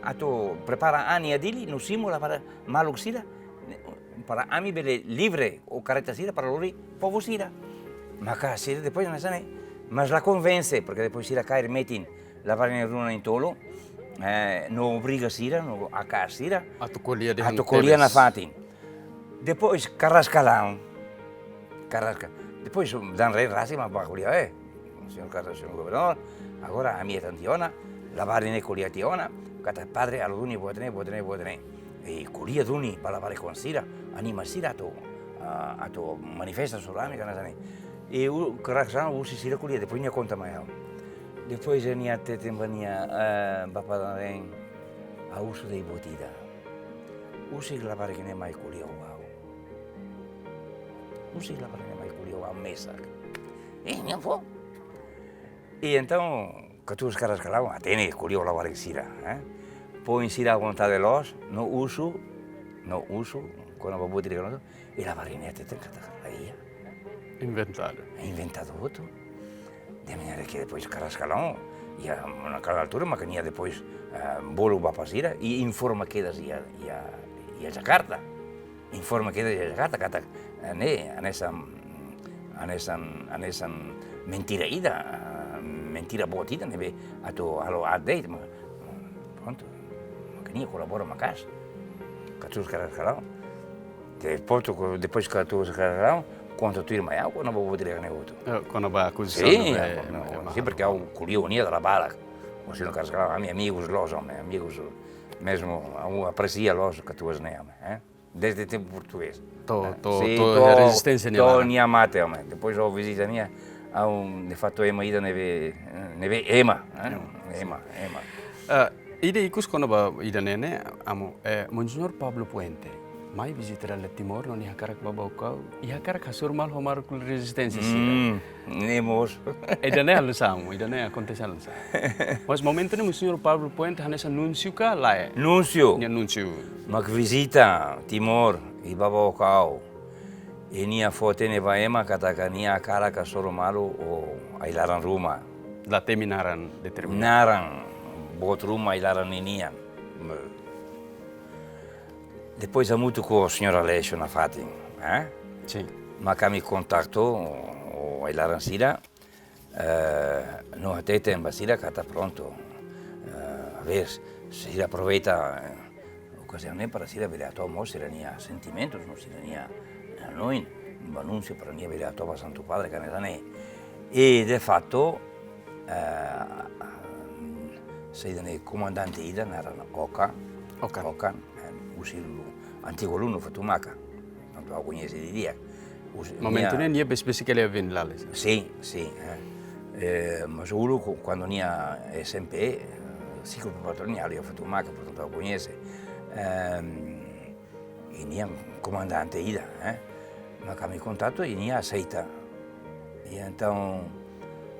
atu prepara an iha Dili, no simu labarik maluk sira, para ami bele livre ho karreta sira para lori povu sira. Maka sira depois hanesan ne'e, mas la konvense, porque depois sira kaer metin labarik ne'e rua na'in-tolu, eh, no obriga sira, no hakaas sira atu ko'alia dehan atu ko'alia tebes nafatin. Depois, Carrascalão. Carrasca. Depois, Danrén rasik mak bá ko'alia, eh, señór Carrascalão, señór governadór, agora ami hetan tiha ona, labarik ne'e ko'alia tiha ona, katak padre halo duni buat ne'e, buat ne'e, buat ne'e. I ko'alia duni ba labarik-oan sira, anima sira atu, ah, atu manifesta soramika hanesan ne'e. I Carrascalão husi sira ko'alia, depois nia konta mai ha'u. Depois nia hateten ba nia, eh, Bapa Danrén, ha'u husu de'it buat ida. Husik labarik ne'e mai ko'alia ho ha'u. Husik labarik ne'e mai ko'alia ho ha'u mesak. Eh, nia fó. I entaun, katuas Carrascalão, hatene ko'alia ho labarik sira, eh? Foin sira à vontade loos, no husu, no husu, kona-ba buat ida, i labarik ne'e hateten katak la iha. Inventadu. Inventadu hotu. De maneira que depois Carrascalão, iha naquela altura, maka nia depois, ah, bolu Bapa sira, i informa kedas iha, iha, iha Jakarta. Informa kedas iha Jakarta, katak, eh, ne'e, hanesan, hanesan, hanesan mentira ida, ah, mentira boot ida, ne'ebé atu halo aat de'it, mas, prontu, maka nia kolabora maka'as. Katuas Carrascalão. Depois, depois katuas Carrascalão, konta tuir mai ha'u, kona-ba buat ida ne'e hotu. Eh, kona-ba akuzasaun, sin, ne'ebé, ne'ebé, ne'ebé, sin, porke ha'u ko'alia ho nia dala barak. Ou seja, karik ami amigos loos, ami amigos mesmu, ha'u apresia loos katuas ne'e, eh? Desde tempu portugés. To'o, eh, to'o, sin, to'o, to'o iha rezisténsia nia to'o laran. Nia mate, eh. Depois ha'u vizita nia, ha'u de faktu ema ida ne'ebé, ne'ebé ema, eh? Ema, sin. Ema, ema. Eh, ida ikus kona-ba ida-ne'e ne'e, Amu, eh, Monseñór Pablo Puente mai vizita dala Timor, no nia hakarak bá Baucau, i hakarak hasoru malu ho maluk rezisténsia sira. Mm, ne'e mós. Ida-ne'e halo oinsá, Amu, ida-ne'e akontese halo oinsá? Mas momentu ne'e Monseñór Pablo Puente hanesan núnsiu ka lae? Núnsiu. Nia núnsiu. Mak vizita Timor, i bá Baucau. I nia fó-hatene ba ema katak nia hakarak hasoru malu ho ai-laran ruma. La temi naran determinadu. Naran boot ruma ai-laran ninian. Depois hamutuk ho señór Aleixo nafatin, eh? Sin. Mak ami kontaktu ho ai-laran sira, eh, no hateten ba sira katak prontu. Eh, a ver, sira aproveita, eh, okaziaun ne'e para sira bele hato'o mós sira-nia sentimentus, no sira-nia, eh, hanoin, ba núnsiu para nia bele hato'o ba Santu Padre, ka hanesan ne'e. I, de faktu, eh, saida ne'e, komandante ida naran Oka. Oka. Oka, eh, husi lu-, antigu alunu Fatumaka. Tantu ha'u koñese didi'ak. Husi, momentu nia ne'e nia besik-besik hela iha Vinilales. Sin, sin, eh. Eh, mas uluk ku-, kuandu nia S M P, eh, siklu preparatóriu nia halo iha Fatumaka, portantu ha'u koñese. Ehm, i nia komandante ida, eh. Mak ami kontaktu i nia aseita. I entaun,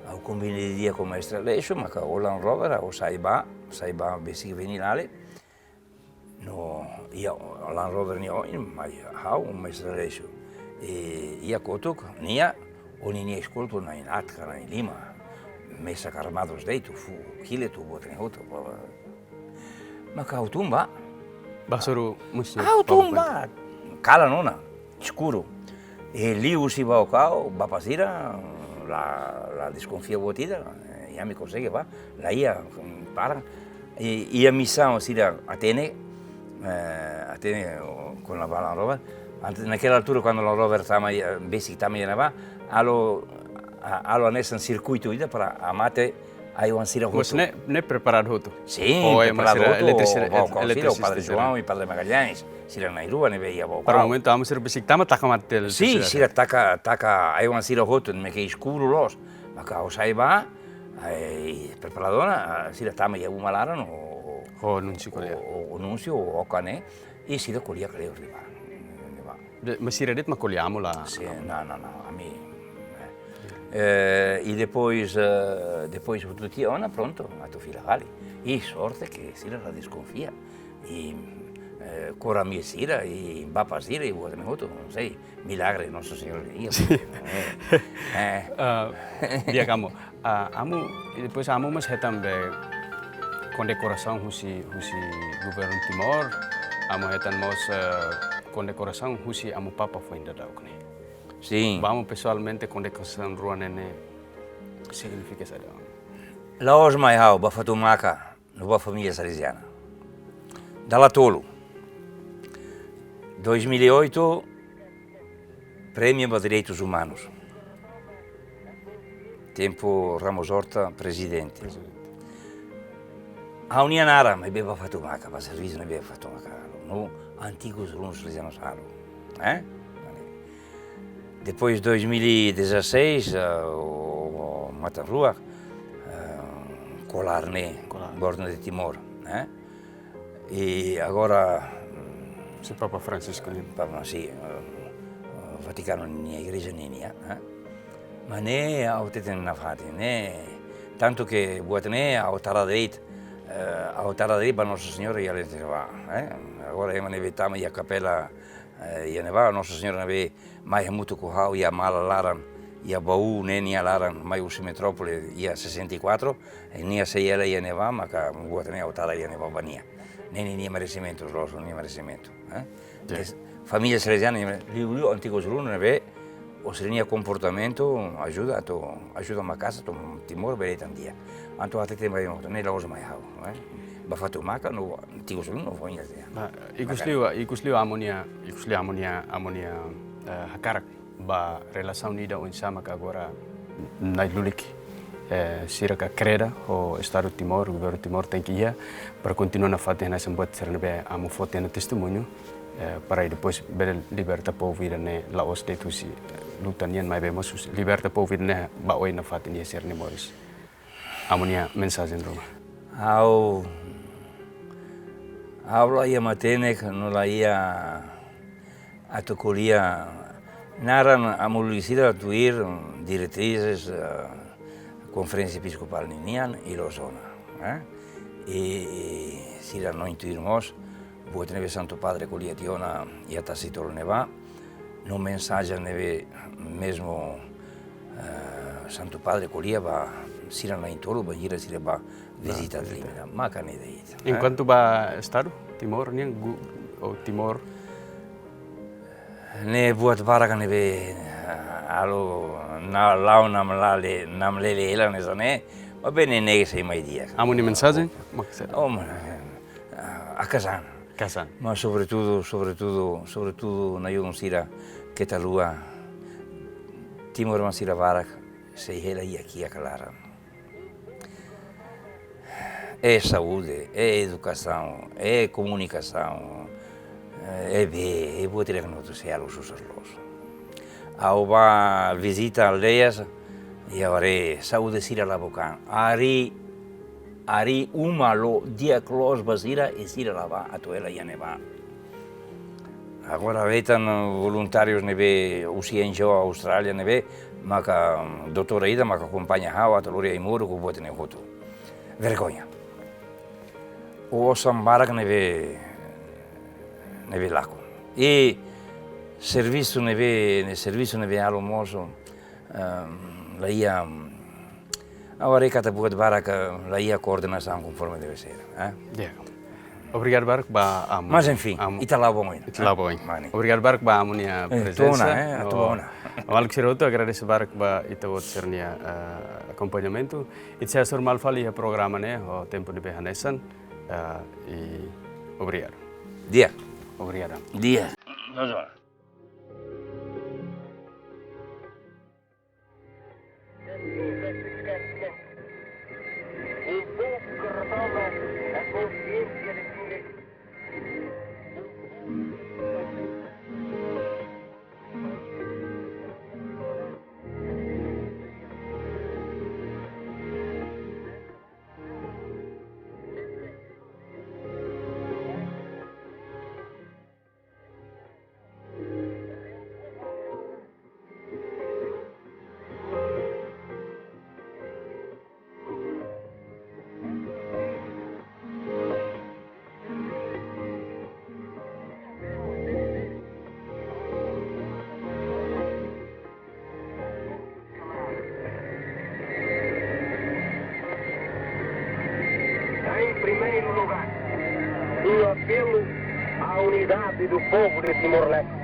ha'u kombina didi'ak ho mestre Aleixo, maka ho Land Rover, ha'u sai bá, sai bá besik Vinilales. No, iha Land Rover nia oin, mai ha'u, mestre Aleixo. I iha kotuk, nia, ho ninia eskolu to'o na'in-haat ka na'in-lima. Mesak armados de'it, fuuk kile to'o buat ne'e hotu. Maka ha'u tun bá. Bá hasoru Monseñór Pablo Puente. Ha'u tun bá. Kalan ona, eskuru. I liuhusi Baucau, bapa sira, la, la deskonfia buat ida, i ami konsege bá, la iha, mm, para. I, iha misaun sira hatene, eh, hatene, o, kona-ba Land Rover. Antes, naquela altura, kuandu Land Rover tama, eh, besik tama iha ne'ebá, halo, a, halo hanesan sirkuitu ida para hamate ai-oan sira hotu. Mas ne'e, ne'e preparadu hotu? Sin, oh, eh, preparadu hotu, eletrisi-, ho, ho, ho, eletrisi-, sira, ho Padre João i Padre Magalhães, sira na'in-rua ne'ebé iha Baucau. Para momentu Amu sira besik tama taka mate eletrisidade. Sin, sira taka, taka ai-oan sira hotu, ne'ebé ke eskuru loos. Maka ha'u sai bá, ai, preparadora, ah, sira tama iha uma laran, o, o, ho núnsiu ko'alia. O, o, o núnsiu, o Oka ne'e, i sira ko'alia kleur ne'ebá. Ne'ebá. De, mas sira de'it mak ko'alia Amu la? Sin, não, não, não, ami, eh. Eh, i depois, eh, depois hotu tiha ona, prontu, atu fila fali. I sorte ke sira la deskonfia. I, eh, kora-mie sira, i bapa sira, i buat ne'e hotu, não sei, milagre Nossa Senhora, iha. Eh, eh. Ah, di'ak Amu. Ah, Amu, i depois Amu mós hetan be kondekorasaun husi, husi governu Timor, Amu hetan mós, eh, kondekorasaun husi Amu Papa foin daudauk ne'e. Sin. Ba Amu pesoalmente kondekorasaun rua ne'e ne'e signifika saida? La'ós mai ha'u, ba Fatumaka, no ba família Salesiana. Dala tolu. Dois mil e oito, Prémiu ba Direitus Umanus. Tempu Ramos Horta prezidente. Prezidente. Ha'u-nia naran, maibé ba Fatumaka, ba servisu ne'ebé Fatumaka halo. No antigus alunus Salesianus halo. Eh? Depois, dois mil e dezasseis, eh, o, o Matan Ruak, eh, kolar ne'e, kolar. Governo de Timor, eh? I agora, mm, se Papa Francisco ne'e. Papa, si, eh, Vatikanu nia igreja ninia, eh? Mas ne'e ha'u hateten nafatin ne'e, tantu ke buat ne'e ha'u tara de'it, eh, ha'u tara de'it ba Nossa Senhora iha Lente Ne'ebá, eh? Agora ema ne'ebé tama iha kapela, eh, iha ne'ebá, Nossa Senhora ne'ebé mai hamutuk ho ha'u iha mala laran, iha baú ne'e nia laran, mai husi metrópole iha sessenta e quatro, i nia sei hela iha ne'ebá, maka buat ne'e ha'u tara iha ne'ebá ba nia. Ne'e ninia meresimentu, loos, ninia meresimentu, eh? Ya. Tes-, família Salesiana, liuliu antigus alunus ne'ebé, ho sira-nia komportamentu ajuda atu, ajuda maka'as atu Timor bele hetan di'ak. Entaun hateten ba ema hotu, ne'e la'ós mai ha'u, eh? Ba Fatumaka no antigus alunus no família Salesiana. Ba, ikus liu, ikus liu Amu nia, ikus liu Amu nia, Amu nia, eh, hakarak Ba relasaun ida oinsá mak agora nai lulik, eh, sira ka kreda ho Estadu Timor, Governu Timor tenke iha, para kontinua nafatin hanesan buat sira ne'ebé amu foti ona testemuñu, eh, para depois bele liberta povu ida ne'e la'ós de'it husi, eh, luta nian maibé mós husi liberta povu ida ne'e ba oin nafatin iha sira-nia moris. Amu-nia mensajen ruma. Ha'u, ha'u la iha matenek, no la iha atu ko'alia naran amu lulik sira tuir diretrizes, eh, Konferénsia Episkopál ninian i loos ona, eh? I, i sira-nia tuir mós, buat ne'ebé Santu Padre ko'alia tiha ona iha Tasi Tolu ne'ebá, no mensajen ne'ebé mezmu, eh, Santu Padre ko'alia ba sira na'in-tolu bainhira sira bá vizita, vizita Dili nian. Maka ne'e de'it, eh? Enkuantu ba Estadu Timor nian gu-, ou Timor. Ne'e buat barak ne'ebé, eh, halo na-, la'o namlale-, namlele hela hanesan ne'e, maibé ne'e sei mai di'ak. Amu-nia mensajen? Maksud. Oh, ma-, eh, akasan. Kasan. Mas sobretudu, sobretudu, sobretudu na'i-ulun sira keta haluha, timoroan sira barak sei hela iha kiak ka laran. É saúde, é edukasaun, é komunikasaun, é bee, é buat ida-ne'e atu sei halo susar loos. Ha'u bá vizita aldeias, i ha'u haree saúde sira la bukan. Harii, harii uma loloos di'ak loos ba sira, i sira la bá atu hela iha ne'ebá. Agora, wetan voluntárius ne'ebé husi N G O Austrália ne'ebé, maka, mm, doutora ida maka akompaña ha'u atu lori ai-moruk ho buat ne'e hotu. Vergoña. Osan barak ne'ebé, ne'ebé lakon. I servisu ne'ebé, ne'e servisu ne'ebé halo mós, ehm, la iha, ha'u haree katak buat barak, eh, la iha koordenasaun konforme deve ser, eh? Ya. Obrigadu barak ba amu. Mas, enfin, amu. Ita la'o ba oin, ita la'o ba oin. Mani. Obrigadu barak ba amu-nia, eh, prezensa. Tona, eh, no, tona. Maluk sira hotu, agradese barak ba ita-boot sira-nia, eh, akompañamentu. Ita sei hasoru malu fali iha programa ne'e, ho tempu ne'ebé hanesan, eh, i obrigadu. Di'ak. Obrigadu. Di'ak. Em primeiro lugar, o apelo à unidade do povo de Timor-Leste.